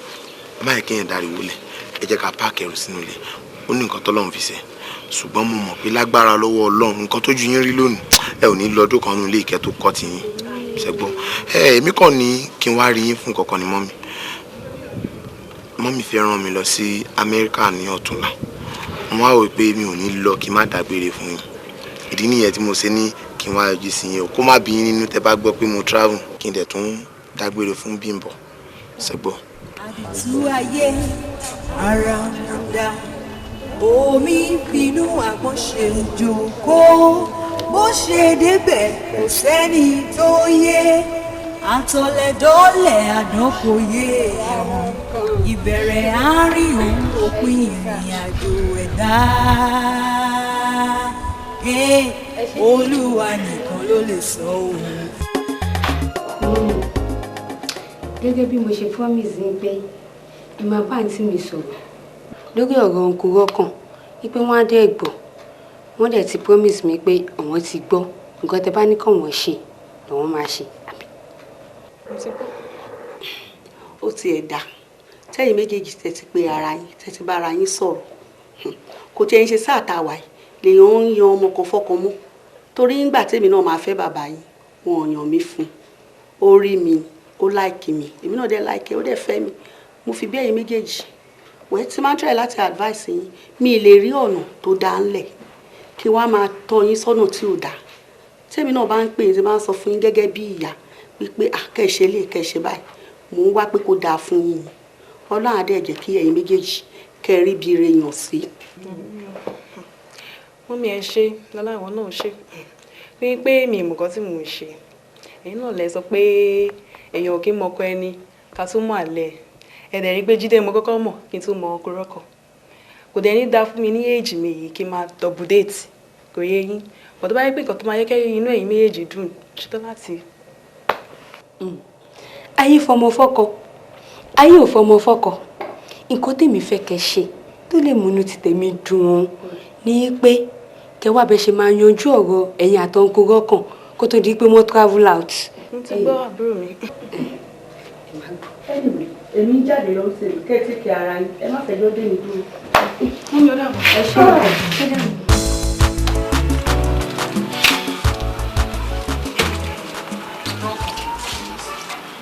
ẹ má yẹ kéèyàn dariwo lẹ̀, ẹ jẹ́ ká páàkì ẹrù sínú ilé. Ó ní nǹkan tọ́lọ́run fi ṣe, ṣùgbọ́n mo mọ̀ pé lágbára lọ́wọ́ Ọlọ́run nǹkan tó ju yín rí lónìí, ẹ ò ní lọ́dún kan nínú ilé ìkẹ́ tó kọ́ ti yín, ṣẹ́gbọ́. Ẹ èmi kàn ní kí n wá rí yín fún kankan ni mọ́mì. Mọ́mì fẹ́ rán mi lọ sí Amẹ́ríkà ní ọ̀túnla. Mo wá wò pé mi ò ní lọ kí n má dágbére fún yín. Ìdí nìyẹn tí mo ṣe ní kí n wá yọjú sí yín o, kó má bí yín nínú tẹ́ bá gbọ́ pé mo travel, kí n dẹ̀ tún dágbére fún Bímbọ́, ṣẹ́gbọ́. Àdìtú ayé ara ń dá omi bínú àgbọn ṣe jókòó, bó ṣe débẹ̀ kò sẹ́ni tó yé, àtọ̀lẹ̀dọ́lẹ̀ àdán kò yé ẹ̀wọ̀n, ìbẹ̀rẹ̀ àárín òun òpin ìrìn àjò ẹ̀dá. Olúwa nìkan ló lè sọ òun. Gẹ́gẹ́ bí mo ṣe promise yín pé ìmọ̀ bá àǹtí mi sọ̀rọ̀ lórí ọ̀rọ̀ òǹkùrọ̀ kan wípé wọ́n á dẹ̀ gbọ́, wọ́n dẹ̀ ti promise mi pé àwọn ti gbọ́, nǹkan tẹ́ bá ní kàn wọ́n ṣe làwọn máa ṣe. Ó ti ẹ̀ dá tẹ́yìn méjèèjì tẹ́ ti pé ara yín, tẹ́ ti bá ara yín sọ̀rọ̀, kò tiẹ̀ ń ṣe sáà tá a wà yìí lèèyàn ń yan ọmọ kan fọ́kàn mọ́. Torí ńgbà tèmi náà máa fẹ́ bàbá yín, wọn ò yàn mí fún un, ó rí mi, ó láìkì mi, èmi náà dẹ̀ láìkì, ó dẹ̀ fẹ́ mi. Mo fi bí ẹ̀yin méjèèjì wẹ́ẹ́ tí máa ń try láti advice yín, mi lè rí ọ̀nà tó dáa ńlẹ̀ kí wọ́n á máa tọ́ yín sọ́nà tí ò dáa. Tèmi náà bá ń pè yín, tí máa ń sọ fún yín gẹ́gẹ́ bí ìyá wípé kẹ́ṣe lè kẹ́ṣe báyìí, mò ń wá pé kó dáa fún yín. Ọlọ́run á dẹ̀ jẹ́ kí ẹ̀yin méjèèjì kẹ́ rí bí ire yàn sí. Mọ́mí ẹ ṣe, lọ́lá ìwọ náà ṣe. Ní pé mi ìmọ̀ kan tí mò ń ṣe, ẹ̀yin náà lẹ sọ pé èèyàn ò kí ń mọkọ ẹni ká tún mọ̀ àlẹ́. Ẹ dẹ̀ rí pé Jídé mo kọ́kọ́ mọ̀ kí n tún mọ ọkọ rọ́kọ̀. Kò dẹ̀ ní dáa fún mi ní èjì mi yìí kí n máa double date, kò yé yín. But tó bá yẹ pé nǹkan tó máa yẹ kẹ́ inú ẹ̀yin méjèèjì dùn, ṣetán láti. Ayé fọmọ fọ́kọ, ayé ò fọmọ fọ́kọ. Nǹkan tèmi fẹ́ kẹ́ ṣe tó lè múnú ti tèmi dùn ní pé kẹ́ wá bẹ ṣe máa yanjú ọ̀rọ̀ ẹ̀yin àtọ̀nkù rọ́kàn kó tó di pé wọ́n travel out. Mo ti gbọ́, àbúrò mi. Anyway, èmi ń jáde lọ sí i, kẹ́ ẹ take care ara yín, ẹ má fẹjọ́ dé mi dúró. Wọ́n mi ò dàbọ̀. Ẹ ṣe é.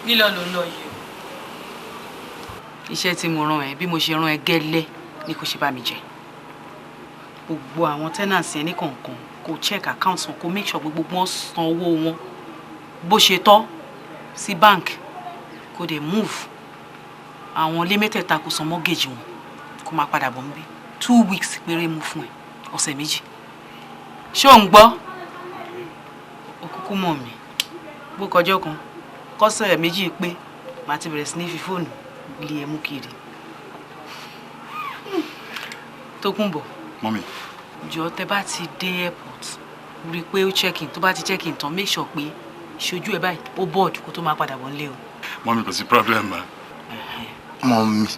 Lílọ ló ń lọ yìí o. Iṣẹ́ tí mo rán ẹ, bí mo ṣe rán ẹ gẹ́lẹ́ ni kò ṣe bá mi jẹ. Gbogbo àwọn tenants yẹn ní kọ̀ọ̀kan, kò check account wọn, kò make sure gbogbo wọn san owó wọn bó ṣe tọ́ sí bank, kò dé move àwọn ilé mẹ́tẹ̀ẹ̀ta, kò san mortgage wọn, kó máa padà bọ̀ níbí. 2 weeks péré mú fún ẹ, ọ̀sẹ̀ 2. Ṣé ò ń gbọ́? Òkúkú mọ̀ mí, bó kọjọ́ kan kọ́sẹ̀ méjì pé màá ti bẹ̀rẹ̀ sí ní fi fóònù lé ẹ mú kiri. Tókunbọ̀. Mummy. Jọ, tẹ bá ti dé airport, rí i pé ó check in. Tó bá ti check in tán, make sure pé ṣojú ẹ báyìí ó board kó tó máa padà bọ̀ nílé o. Mummy, kò sí problem ma. Mummy.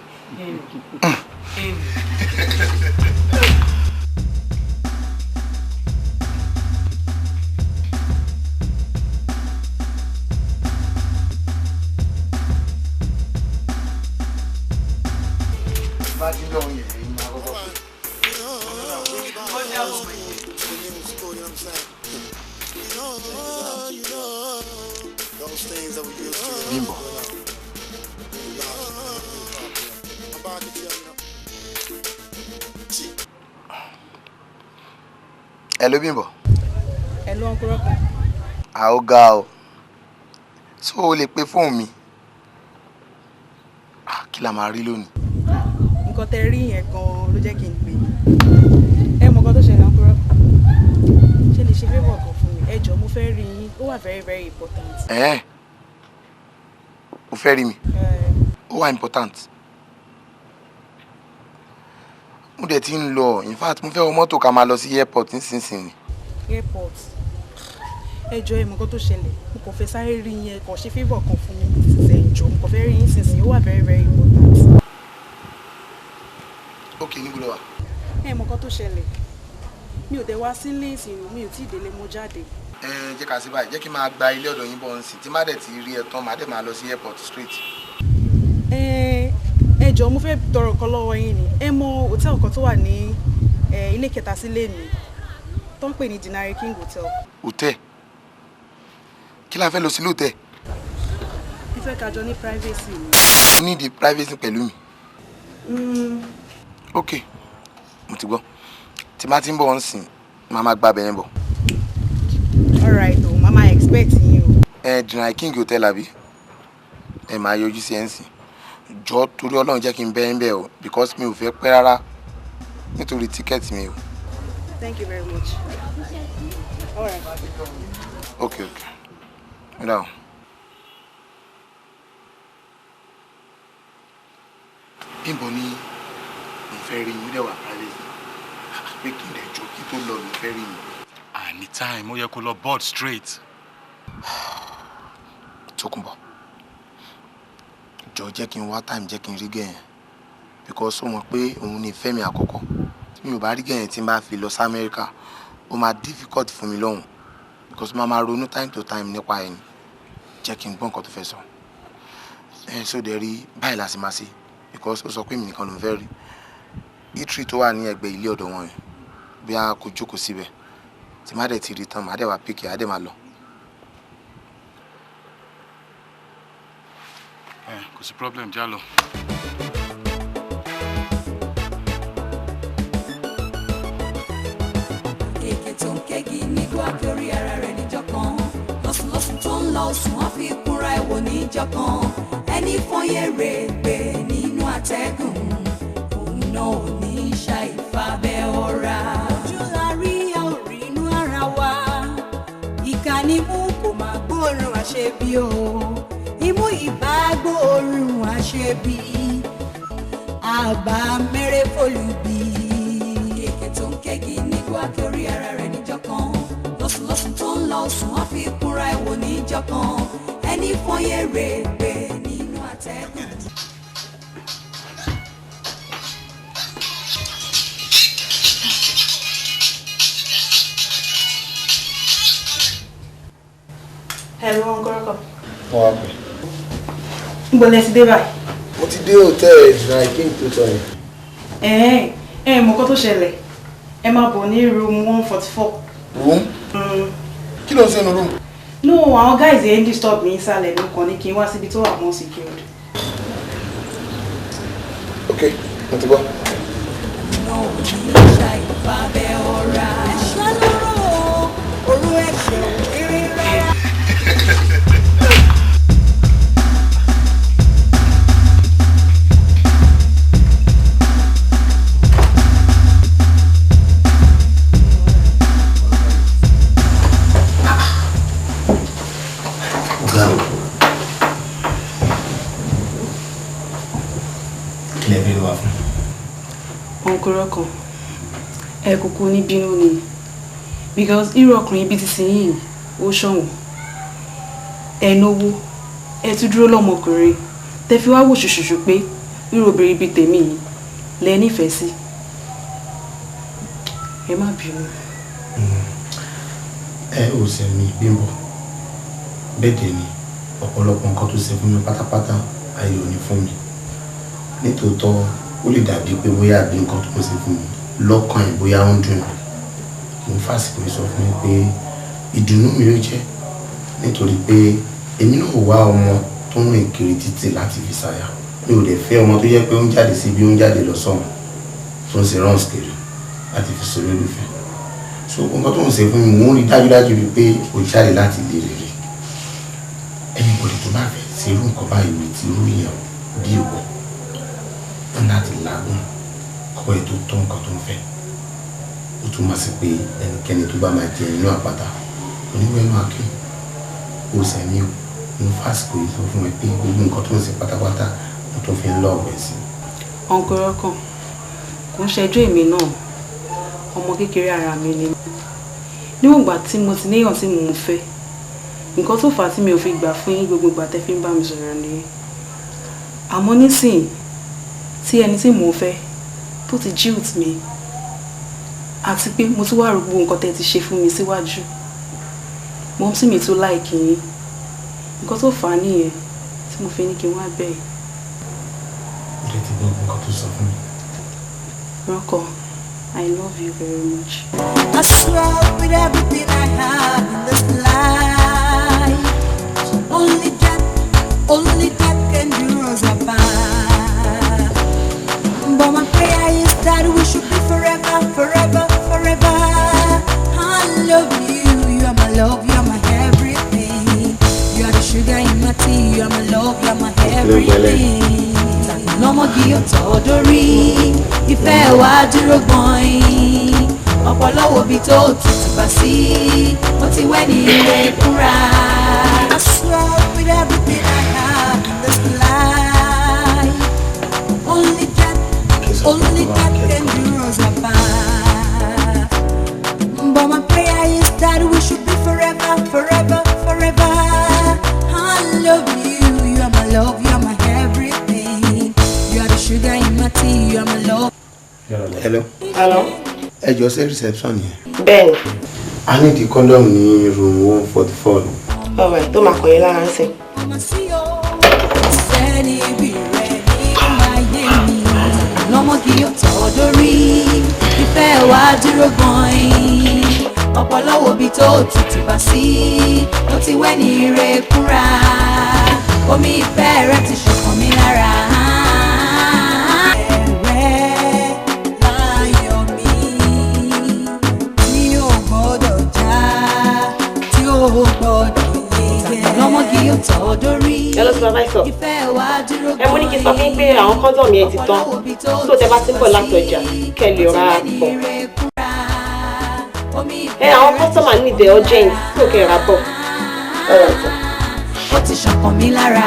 Bá ti lọ́hùn yẹn, èyí máa kọ́kọ́ pè. Bímbọ́. Hello, Bímbọ́. Ẹ ló ń kúrọ́ kan. À, ó ga o. So o lè pe fóònù mi. Ah, kí la máa rí lónìí? Nǹkan tẹ rí yẹn gan-an ló jẹ́ kí n pè é. Ẹ mọ nǹkan tó ṣẹlẹ̀, ń kúrọ́. Ṣé lè ṣe favour kan fún mi? Ẹ jọ̀ọ́, mo fẹ́ rí yín, ó wà very very important. Ẹ̀ẹ́n. O fẹ́ rí mi? Ó wà important. Mo dẹ̀ ti ń lọ. In fact, mo fẹ́ wọ mọ́tò ká máa lọ sí airport nísinsìnyí. Airport? Ẹ jọ̀ọ́, ẹ mọ nǹkan tó ṣẹlẹ̀, mo kàn fẹ́ sáré rí yín, ẹ kàn ṣe favour kan fún mi nísinsìnyí. Ẹ jọ̀ọ́, mo kàn fẹ́ rí yín nísinsìnyí, ó wà very very important. Ok, níbo ló wà? Ẹ mọ nǹkan tó ṣẹlẹ̀, mi ò dẹ̀ wá sílé ìsìn, mi ò tí ì délé, mo jáde. Ẹ jẹ́ ká sí báyìí, jẹ́ kí n máa gba ilé ọ̀dọ̀ yín bọ̀ nsìn. Tí má dẹ̀ ti rí ẹ tán, má dẹ̀ máa lọ sí airport straight. Ẹ jọ̀ọ́, mo fẹ́ tọrọ nǹkan lọ́wọ́ yín ni. Ẹ mọ hòtẹ́ẹ̀lì kan tó wà ní ilé kẹta sílé mi tó ń pè ní Dinari King Hotel? Hotel? Kí la fẹ́ lọ sí lóòtẹ́? Mo fẹ́ ká jọ ní privacy ni. O ní di privacy pẹ̀lú mi? Mm. Ok, mo ti gbọ́. Tí má ti ń bọ̀ nsìn, máa máa gba abẹ́yẹn bọ̀. Alright o, màá expect yín o. Ẹ Dinari King Hotel àbí? Ẹ máa yọjú sí ẹ ń sìn. Jọ, torí Ọlọ́run, jẹ́ kí n bẹ́ ń bẹ̀ o, because mi ò fẹ́ pẹ́ rárá nítorí ticket mi o. Thank you very much. Alright. Ok. Ó dà o. Bímbọ́ ní mo fẹ́ rí yín, dẹ̀ wà private, pé kí n dẹ̀ jọ kí tó lọ ló fẹ́ rí mi. Àní time, ó yẹ kó lọ board straight. Tókunbọ̀, jọ, jẹ́ kí n wá time, jẹ́ kí n rí gẹ̀yẹn, because ó mọ̀ pé òun ni ìfẹ́ mi àkọ́kọ́. Tí mi ò bá rí gẹ̀yẹn tí n bá fi lọ sí Amẹ́ríkà, ó máa difficult fún mi lọ́hùn, because máa máa ronú time to time nípa ẹni. Jẹ́ kí n gbọ́ nǹkan tó fẹ́ sọ. Ẹ sọ dẹ̀ rí báyìí la sì máa ṣe, because ó sọ pé èmi nìkan ló ń fẹ́ rí. Eatery tó wà ní ẹ̀gbẹ́ ilé ọ̀dọ̀ wọn yẹn, bí a kò jókòó síbẹ̀, tí má dẹ̀ ti rí tán, má dẹ̀ wá pick, á dẹ̀ máa lọ. Ẹ kò sí problem, já lọ. Èké tó ń kégi nígbó àkórí ara rẹ̀ níjọ́ kan, lọ́sùnlọ́sùn tó ń lọ sùn, wọ́n fi kúnra ẹ̀wò níjọ́ kan. Ẹni fọyẹ́ rè gbé nínú àtẹ́gùn, òun náà ò ní ṣàìfàbẹ́ ọ̀ra. Ojú la rí, a ò rí inú ara wa. Ìkà ni mú kò máa gbóòórùn àṣebí o. Imú ìbá gbóòórùn àṣebí, àbá mẹ́rẹ́ fòlùbí. Osùn á fi kúnra ẹ̀wò níjọ́ kan. Ẹni fọyẹ́ rè pé nínú àtẹ̀gùn. Hello, Uncle Rocco. Wọ́n wá pẹ̀. Níbo lẹ ti dé báyìí? Mo ti dé hòtẹ́ẹ̀lì Dry King tó sọ yẹn. Ẹ ẹ mọ̀ nǹkan tó ṣẹlẹ̀. Ẹ máa bọ̀ ní room 144. Room? Kí ló ń ṣe inú room? No, àwọn guys yẹn ń disturb mi ìsàlẹ̀ ló kàn ní kí n wá síbi tó wà more secured. Ok, mo ti gbọ́. Ìbábẹ́ ọ̀rá. Ẹ̀ṣẹ̀ lóró orú ẹ̀ṣẹ̀ òkèrè rárá. Ọ̀gá o. Kí lẹ fẹ́ wá fún? Uncle Rocco, ẹ kúkú ní bínú ni, because irú ọkùnrin bíi ti sìn ó ṣọ̀wọ́n. Ẹ náwó, ẹ tún dúró lọ́mọkùnrin, tẹ fi wá wò ṣùṣùṣù pé irú obìnrin bíi tèmi yìí lẹ nífẹ̀ẹ́ sí. Ẹ má bínú. Ẹ ò sì ní Bímbọ́. Bẹ́ẹ̀ dẹ̀ ni ọ̀pọ̀lọpọ̀ nǹkan tó ṣe fún mi pátápátá ayé ò ní fún mi. Nítòótọ́ ó lè dàbí pé bóyá àbí nǹkan tó ń ṣe fún mi lọ́kàn ẹ̀ bóyá ó ń dùn mí. Mo ń fàsìkò yìí sọ fún mi pé ìdùnnú mi ló jẹ́, nítorí pé èmi náà wá ọmọ tó ń rìn kiri títì láti fi ṣàyà. Mi ò dẹ̀ fẹ́ ọmọ tó jẹ́ pé ó ń jáde sí bí ó ń jáde lọ sọ́hùn tó ń ṣe runs kiri láti fi ṣe olólùfẹ́. So nǹkan tó ń ṣe fún mi, mò ń rí dájúdájú wípé ó jáde láti ilé rere. Anybody tó bá fẹ́ ṣe irú nǹkan báyìí wí ti irú yẹn bí ìwọ ń láti làágùn kọ́ ẹ tó tó nǹkan tó ń fẹ́. Ó túmọ̀ sí pé ẹnikẹ́ni tó bá máa jẹ inú àpáta oníwẹ̀nù akin ó sẹ́mi o. Mo fásitì yìí sọ fún ẹ pé gbogbo nǹkan tó ń ṣe pátápátá mo tún fi ń lọ ọ̀gbẹ́ sí. Uncle Rocco, kò ń ṣẹjọ́ èmi náà, ọmọ kékeré ara mi ni. Níwọ̀n ìgbà tí mo ti níyàn tí mò ń fẹ́, nǹkan tó fà á tí mi ò fi gbà fún yín gbogbo ìgbà tẹ́ fi ń bá mi sọ̀rọ̀ nìyẹn. Àmọ́ nísìnyí tí ẹni tí mò ń fẹ́ tó ti jilt mi, àti pé mo tún wá rò gbogbo nǹkan tẹ́ ti ṣe fún mi síwájú, mo sì mi tún láìkí yín. Nǹkan tó fà á nìyẹn tí mo fi ní kí n wá bẹ̀. Ó lè ti gbọ́ nǹkan tó sọ fún mi. Rocco, I love you very much. I swear with everything I have in this life, only death can do us apart. But my prayer is that we should be forever, forever, forever. I love you, you are my love, you are my everything. You are the sugar in my tea, you are my love, you are my everything. Lọ́mọge yóò tọ́ dórí, ìfẹ́ wa dúró gbọ̀n-in. Ọ̀pọ̀lọ́wọ́ bíi tó tutù bá sí, ó ti wẹ́ ní ilé kúnra. I swear with everything I have in this life, only death can do us apart. But my prayer is that we should be forever, forever, forever. I love you, you are my love, you are my everything. You are the sugar in my tea, you are my love. Hello. Hello. Ẹ jọ ṣé reception yẹn. Bẹ́ẹ̀ni. A ní di condom ní room 144. Alright, tó máa kàn yín lára ń sìn. Sẹ́ni bí rẹ̀ nínú ayé mi. Lọ́mọge yóò tọ́ dórí, ìfẹ́ wa dúró gbọ̀n-in. Ọ̀pọ̀lọ́wọ́ bíi tó tutù bá sí, ó ti wẹ́ ní ire kúnra. Omi ìfẹ́ rẹ̀ ti ṣọ̀kan mi lára. Ẹ̀rẹ́ láyọ̀ mi tí ò gbọ́dọ̀ já, tí ò gbọ́dọ̀ yẹ. Lọ́mọge yóò tọ́ dórí, Hello, supervisor. ìfẹ́ wa dúró Ẹ mo ní kí n sọ fún yín pé àwọn condom yẹn ti tán. So tẹ bá ti ń bọ̀ láti ọjà, kẹ́ lè ra bọ̀. Ẹ àwọn customer need the urgent, so kẹ́ ra bọ̀. Alright, sir. Ó ti ṣọ̀kan mi lára.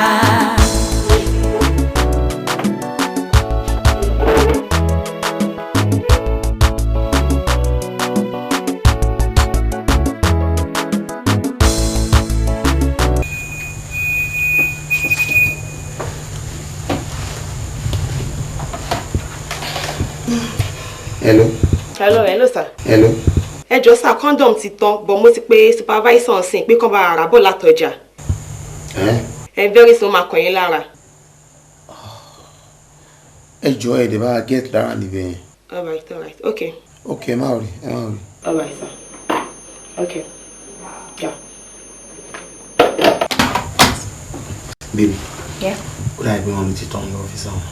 Hello. Hello, hello sir. Hello. Ẹ jọ̀ọ́ sir, condom ti tán, but mo ti pe supervisor sìn pé kán bá ara bọ̀ látọjà. Ẹ very soon máa kàn yín lára. Ẹ jọ̀ọ́ ẹ dẹ̀ bá wa get lára níbẹ̀ yẹn. All right, okay. Okay, má rí, ẹ má rí. All right, sir. Okay. Yeah. Baby. Yeah. Ó dàbí pé wọ́n mi ti tán ní ọ́fíìsì àwọn.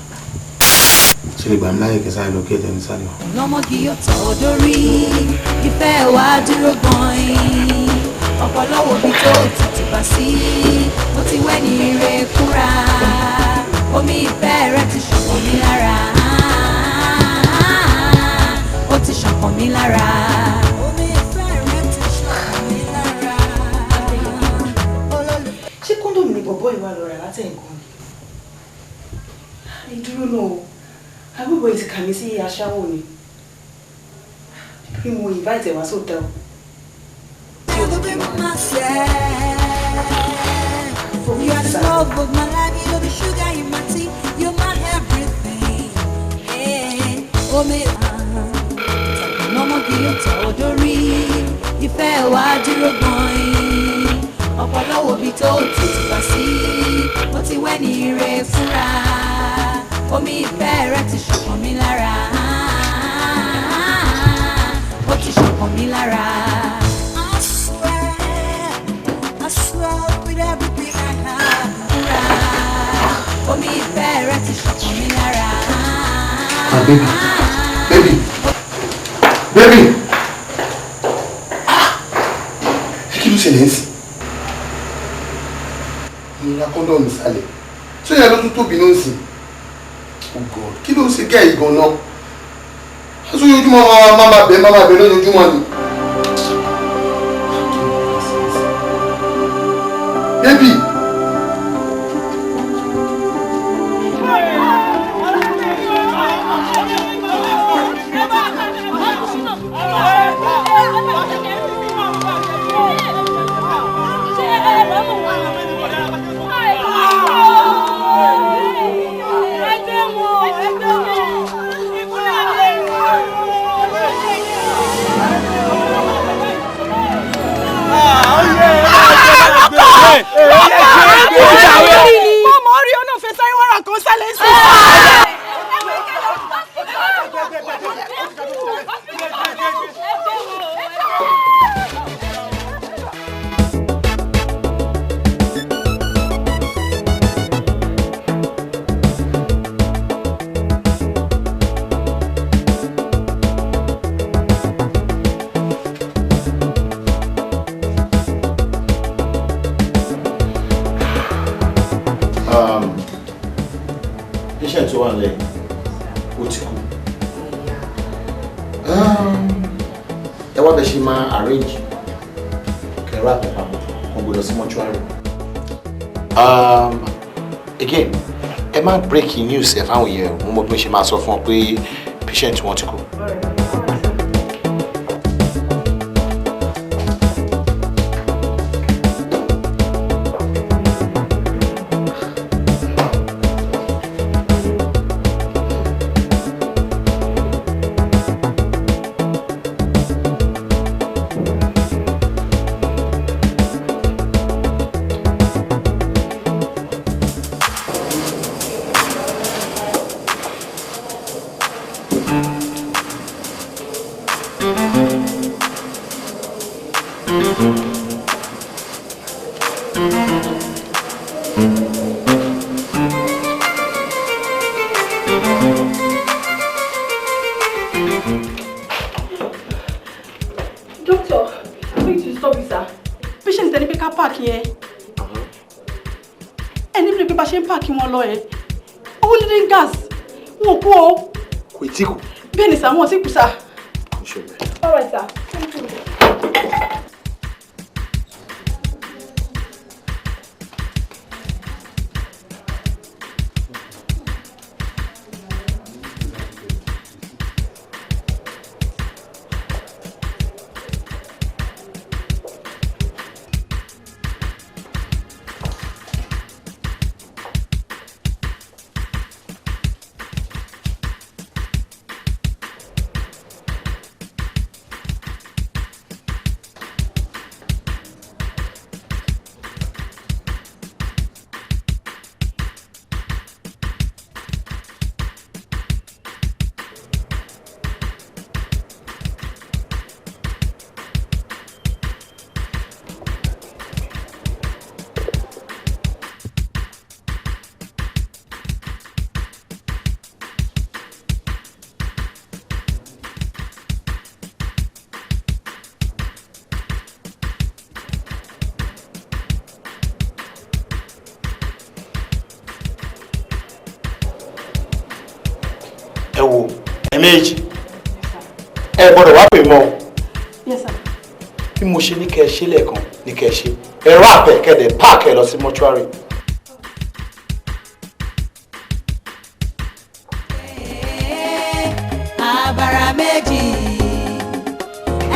Ṣé lè gbà mí láyè kẹsàn-án lọ kí ẹ tẹ̀mí sáré wa? Lọ́mọge yóò tọ́ dórí, ìfẹ́ wa dúró gan-an. Ọ̀pọ̀lọpọ̀ bí tó tutù bá sí, ó ti wẹ́ ní ire kúra. Omi ìfẹ́ rẹ ti ṣọ̀pọ̀ mi lára. Ó ti ṣọ̀pọ̀ mi lára. Omi ìfẹ́ rẹ ti ṣọ̀pọ̀ mi lára. Ṣé kóńdọ̀mù ni bọ̀bọ́ ìwà lọ rà látẹ̀kọ́ ni? Ìdúró náà o. Àbúrò ti kà mí sí aṣáwó ni. Bí mo invite ẹ̀ wá sóòtẹ́ẹ̀lì. You are the love of my life, you're the sugar in my tea, you're my everything. Yeah. Omi lọ́mọge yóò tọ́ dórí, ìfẹ́ wa dúró gan-an. Ọ̀pọ̀lọpọ̀ bí tó tutù bá sí, ó ti wẹ́ ní ire fúnra. Omi ìfẹ́ rẹ ti ṣọ̀kan mi lára. Ó ti ṣọ̀kan mi lára. I swear with everything I have. Omi ìfẹ́ rẹ ti ṣọ̀kan mi lára. Ah, baby, baby, baby. Ah, kí ló ṣẹlẹ̀ ń sìn? Mo ra kọ́ńdọ̀mù sálẹ̀. Ṣé ìyá ló tún tóbi náà ń sìn? Oh God, kí ló ń ṣe gẹ́ ìgàn náà? Aṣojoojúmọ́ máa bẹ̀ máa bẹ̀ lójoojúmọ́ ni. Baby. Mo mọ̀ rí ọ̀nà fẹ́ sáré wàrà kan sálẹ̀ sí. Patient tó wà nílẹ̀ ó ti kú. Ẹ wá bẹ ṣe máa arrange kẹrọ àpapọ̀ kan gbọ́dọ̀ sí mọ́ṣúárì. Again, ẹ má break news ẹ fáwọn èèyàn, mo mọ bí mo ṣe máa sọ fún ọ pé patient wọn ti kú. Doctor, sorry to disturb you, sir. Patient ẹni pé ká páàkì yẹn. Ẹni bí pé bá ṣe ń páàkì wọn lọ yẹn. Owó leading gas. Wọn ò kú o. Kò tí kú. Bẹ́ẹ̀ ni sir, wọn ò tí kú sir. Ṣé All right, sir. Thank you. Ẹ̀ẹ̀mejì ẹ gbọ́dọ̀ wá pè mọ́ o. Yes, sir. Bí mo ṣe ní kẹ́ ẹ ṣe lẹ́ẹ̀kan ní kẹ́ ẹ ṣe, ẹ rọ àpẹ kẹ́dẹ̀ páàkì ẹ lọ sí mọ́ṣúárì. Abara méjì,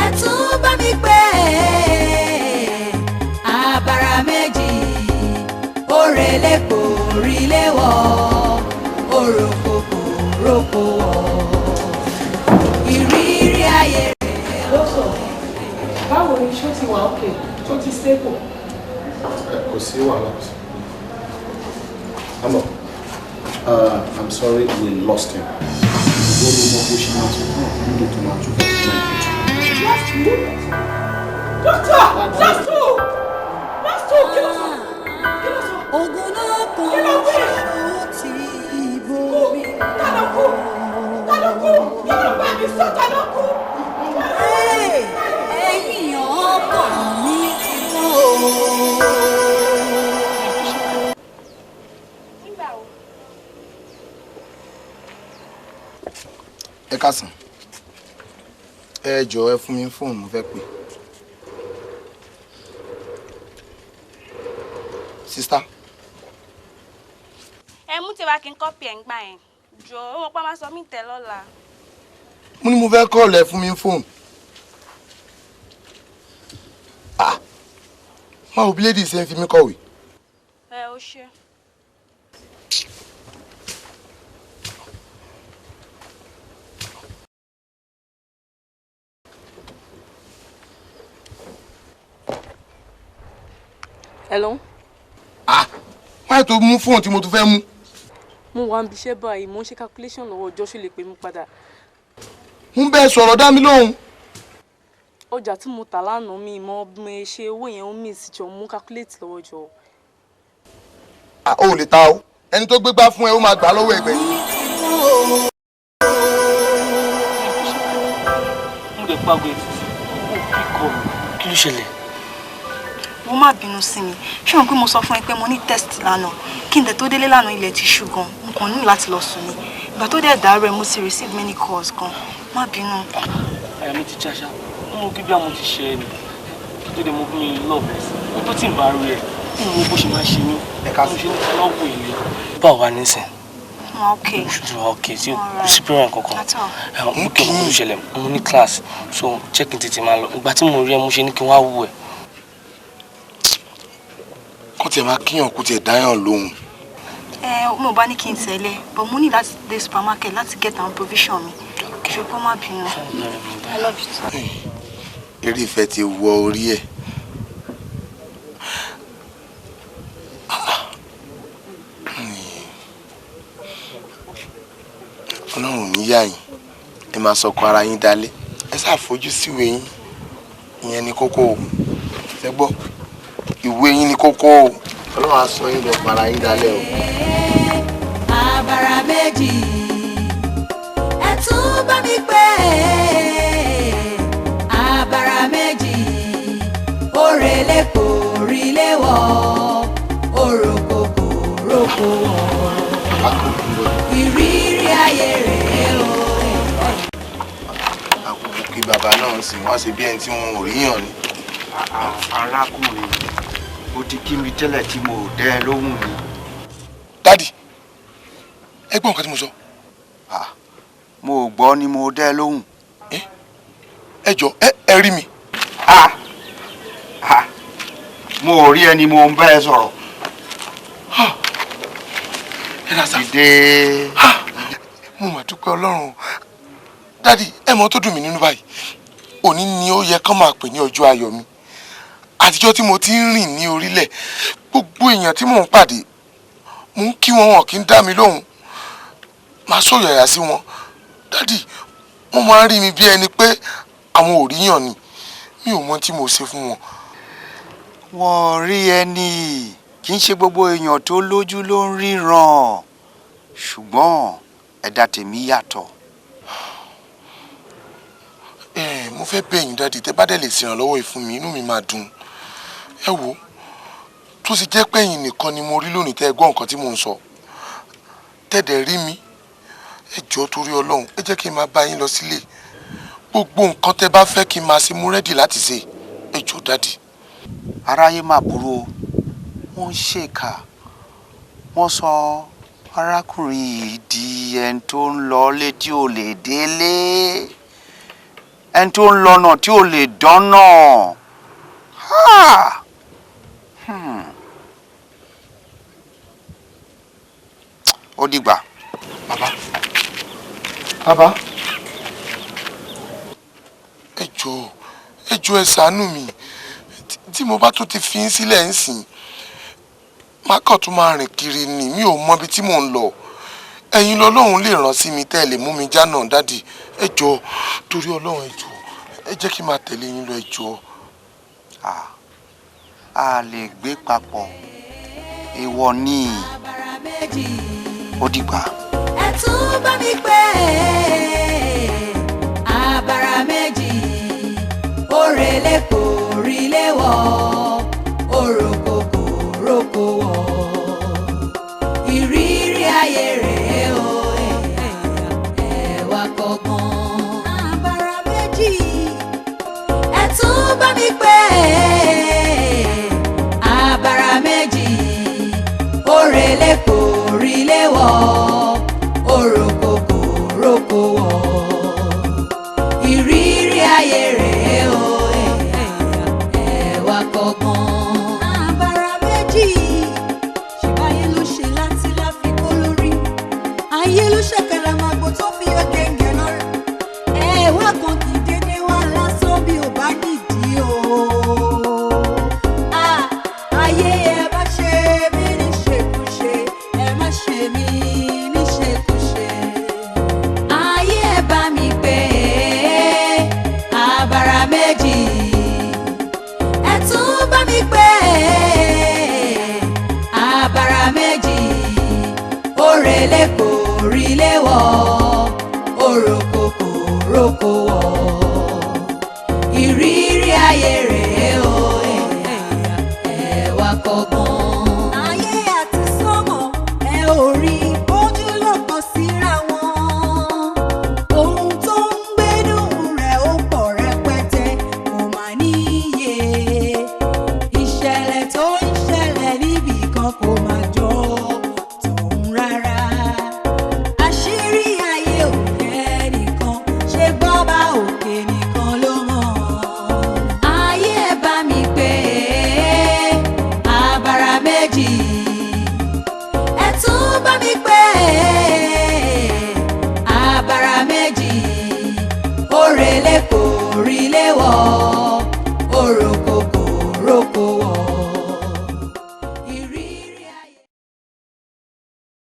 ẹ tún bá mi pé abara méjì, òrèlè kò rí léwọ̀, òròkò kò rókò wọ̀, ìrírí ayé rẹ̀. Dókítà, báwo ni? Ṣó ti wà okay? Ṣó ti stable? Kò sí wàhálà, kò sí. Àmọ́, I'm sorry, we lost him. Ìwọ ló mọ bó ṣe máa tún náà nílò tó máa tún fẹ́ fún ẹ̀. Last two? Doctor! Last two! Last two! Kí ló sọ? Kí ló sọ? Ogun náà kan Kí ló wí? ṣoṣo tí bomi. Ta ló kú? Ta ló kú? Kí ló bá mi sọ? Ta ló kú? Ẹ̀yìn ọkàn mi ti kú o. Ẹ káàsán, ẹ jọ̀ọ́, ẹ fún mi fóònù, mo fẹ́ pè. Sister. Ẹ mú tiwa kí n copy ẹ̀ ń gbà yẹn jọ, ó mọ̀ pé a máa sọ mí tẹ̀ lọ́la. Mo ní mo fẹ́ call, ẹ fún mi fóònù. Ah, máa wo bí lady ṣe ń fi mí kọ̀wé. Ẹ ó ṣe. Hello? Ah, wáyé tó mú fóònù tí mo tún fẹ́ mú. Mo wà níbi iṣẹ́ báyìí, mo ń ṣe calculation lọ́wọ́. Ọjọ́ ṣe lè pè mí padà. Ń bẹ́ẹ̀ sọ̀rọ̀, dá mi lóhùn. Ọjà tí mo tà lánàá, mi mọ bí mo ṣe owó yẹn ó miss, jọ, mo ń calculate lọ́wọ́, jọ. Ah, o ò lè ta o. Ẹni tó gbégbá fún ẹ, ó máa gbà á lọ́wọ́ ẹgbẹ́ yìí. Mo lè pàgọ́ ètùtù ó kíkọ mi. Kí ló ṣẹlẹ̀? Mo má bínú sí mi. Ṣé o mọ̀ pé mo sọ fún ẹ pé mo ní test lánàá? Kí n dẹ̀ tó délé lánàá, ilẹ̀ ti ṣú gan. Mo kàn ní láti lọ sùn ni. Ìgbà tó dẹ̀ dàárọ̀ ẹ, mo ti receive many calls gan. Má bínú. Àyà mi ti jáṣá, mo rò kí bí àwọn ti ṣe ẹ ni. Kí tó dé, mo bí mi lọ́ọ̀bẹ̀ sí mo tó tí ń bá rí ẹ kí mo bó ṣe máa ṣe mí, mo ṣe ní lọ́wọ́ ilé. Báwo wà nísìn? Mo okay. Ṣùgbọ́n wà okay tí kò sí pẹ́rẹ́ kankan? At all. Mo kí ọmọ tó ṣẹlẹ̀, mo ní class, so jẹ́ kí n tètè máa lọ. Ìgbà tí mo rí ẹ, mo ṣe ní kí n wá wù ẹ. Kó tiẹ̀ máa kíyàn, kó tiẹ̀ dáyàn lóhùn. Ẹ mo bá ní kí n tẹ̀lé, but mo ní láti dé supermarket láti get àwọn provision mi. Ṣùgbọ́n má bínú. I love you too. Eré ìfẹ́ ti wọ orí ẹ̀. Ọlọ́run ò ní yà yín, ẹ máa sọkọ ara yín dalẹ̀. Ẹ ṣáà fojú síwèé yín, ìyẹn ni kókó o. Ṣẹ gbọ́, ìwé yín ni kókó o. Ọlọ́run á sọ yín lọ para yín dalẹ̀ o. Abara méjì, ẹ tún bá mi pé abara méjì, òrèlè kò rí léwọ̀, òròkò kò rókò wọ̀, ìrírí ayé rèé o. Àkókò kí bàbá náà sì wá ṣe bí ẹni tí wọn ò ríyàn ni. Arákùnrin, ó ti kí mi tẹ́lẹ̀ tí mo ò dẹ́ ẹ lóhùn ni. Daddy, ẹ gbọ́ nǹkan tí mo sọ. Mo ò gbọ́ ni mo dẹ́ ẹ lóhùn. Ẹ jọ, ẹ rí mi. Mo ò rí ẹni mo ń bá ẹ sọ̀rọ̀. Ẹ rà sá. Dìde. Mo mà dúpẹ́ Ọlọ́run. Daddy, ẹ mọ̀ tó dùn mí nínú báyìí. Òní ni ó yẹ kán máa pè ní ọjọ́ ayọ̀ mi. Àtijọ́ tí mo ti ń rìn ní orílẹ̀, gbogbo èèyàn tí mò ń pàdé, mò ń kí wọn, wọn kì í dá mi lóhùn. Màá sọ̀yàyà sí wọn. Daddy, wọ́n máa ń rí mi bí ẹni pé àwọn ò ríyàn ni. Mi ò mọ tí mo ṣe fún wọn. Wọ́n rí ẹni, kì í ṣe gbogbo èèyàn tó lójú ló ń ríran, ṣùgbọ́n ẹ̀dá tèmi yàtọ̀. Ẹ mo fẹ́ bẹ̀ yín, Daddy, tẹ́ bá dẹ̀ lè ṣèrànlọ́wọ́ yìí fún mi, inú mi máa dùn. Ẹ wo, tó sì jẹ́ pé ẹ̀yin nìkan ni mo rí lónìí tẹ́ ẹ gbọ́ nǹkan tí mò ń sọ, tẹ́ dẹ̀ rí mi, Ẹ jọ̀ọ́ torí Ọlọ́run, ẹ jẹ́ kí n máa bá yín lọ sílé. Gbogbo nǹkan tẹ́ bá fẹ́ kí n máa ṣe, mo ready láti ṣe. Ẹ jọ̀ọ́, daddy. Aráyé mà burú o. Wọ́n ń ṣèkà. Wọ́n sọ arákùnrin yìí di ẹni tó ń lọ lé tí ò lè délé, ẹni tó ń lọ́nà tí ò lè dọ́nà. Ha! Ó dìgbà. Bàbá, bàbá, ẹ jọ̀ọ́, ẹ jọ̀ọ́, ẹ ṣàánú mi. Tí mo bá tún ti fi ń sílẹ̀ ń sìn, má kàn tún máa rìn kiri ni. Mi ò mọ ibi tí mò ń lọ. Ẹ̀yin lọ́lọ́run lè ràn sí mi tẹ́ ẹ lè mú mi jánà. Daddy, ẹ jọ̀ọ́ torí Ọlọ́run, ẹ jọ̀ọ́, ẹ jẹ́ kí n máa tẹ̀lé yín lọ, ẹ jọ̀ọ́. A lè gbé papọ̀, èèwọ̀ ni. Ó dìgbà. Ẹ tún bá mi pé abara méjì, òrèlé kò rí léwọ̀, òròkò kò rókò wọ̀. Ìrírí ayé rèé o, ẹ wá kọ́gbọ́n. Abara méjì, ẹ tún bá mi pé abara méjì, òrèlé kò rí léwọ̀, òròkò kò rókò wọ̀. Ìrírí ayé rèé o, ẹ wá kọ́gbọ́n. Abara méjì, ṣèbáyé ló ṣe láti láfikó lórí, ayé ló ṣàkàlàmàgbò tó fi yọ gẹ̀ǹgẹ̀ lọ́rùn. Ẹ̀wá kan kì í dédé wá lásán bí ò bá nídìí o. Ah, ayé, ẹ má ṣe mí ní ṣekúṣe, ẹ má ṣe mí ní ṣekúṣe. Ayé, ẹ bá mi pé abara méjì, ẹ tún bá mi pé abara méjì, òrèlé kò rí léwọ̀.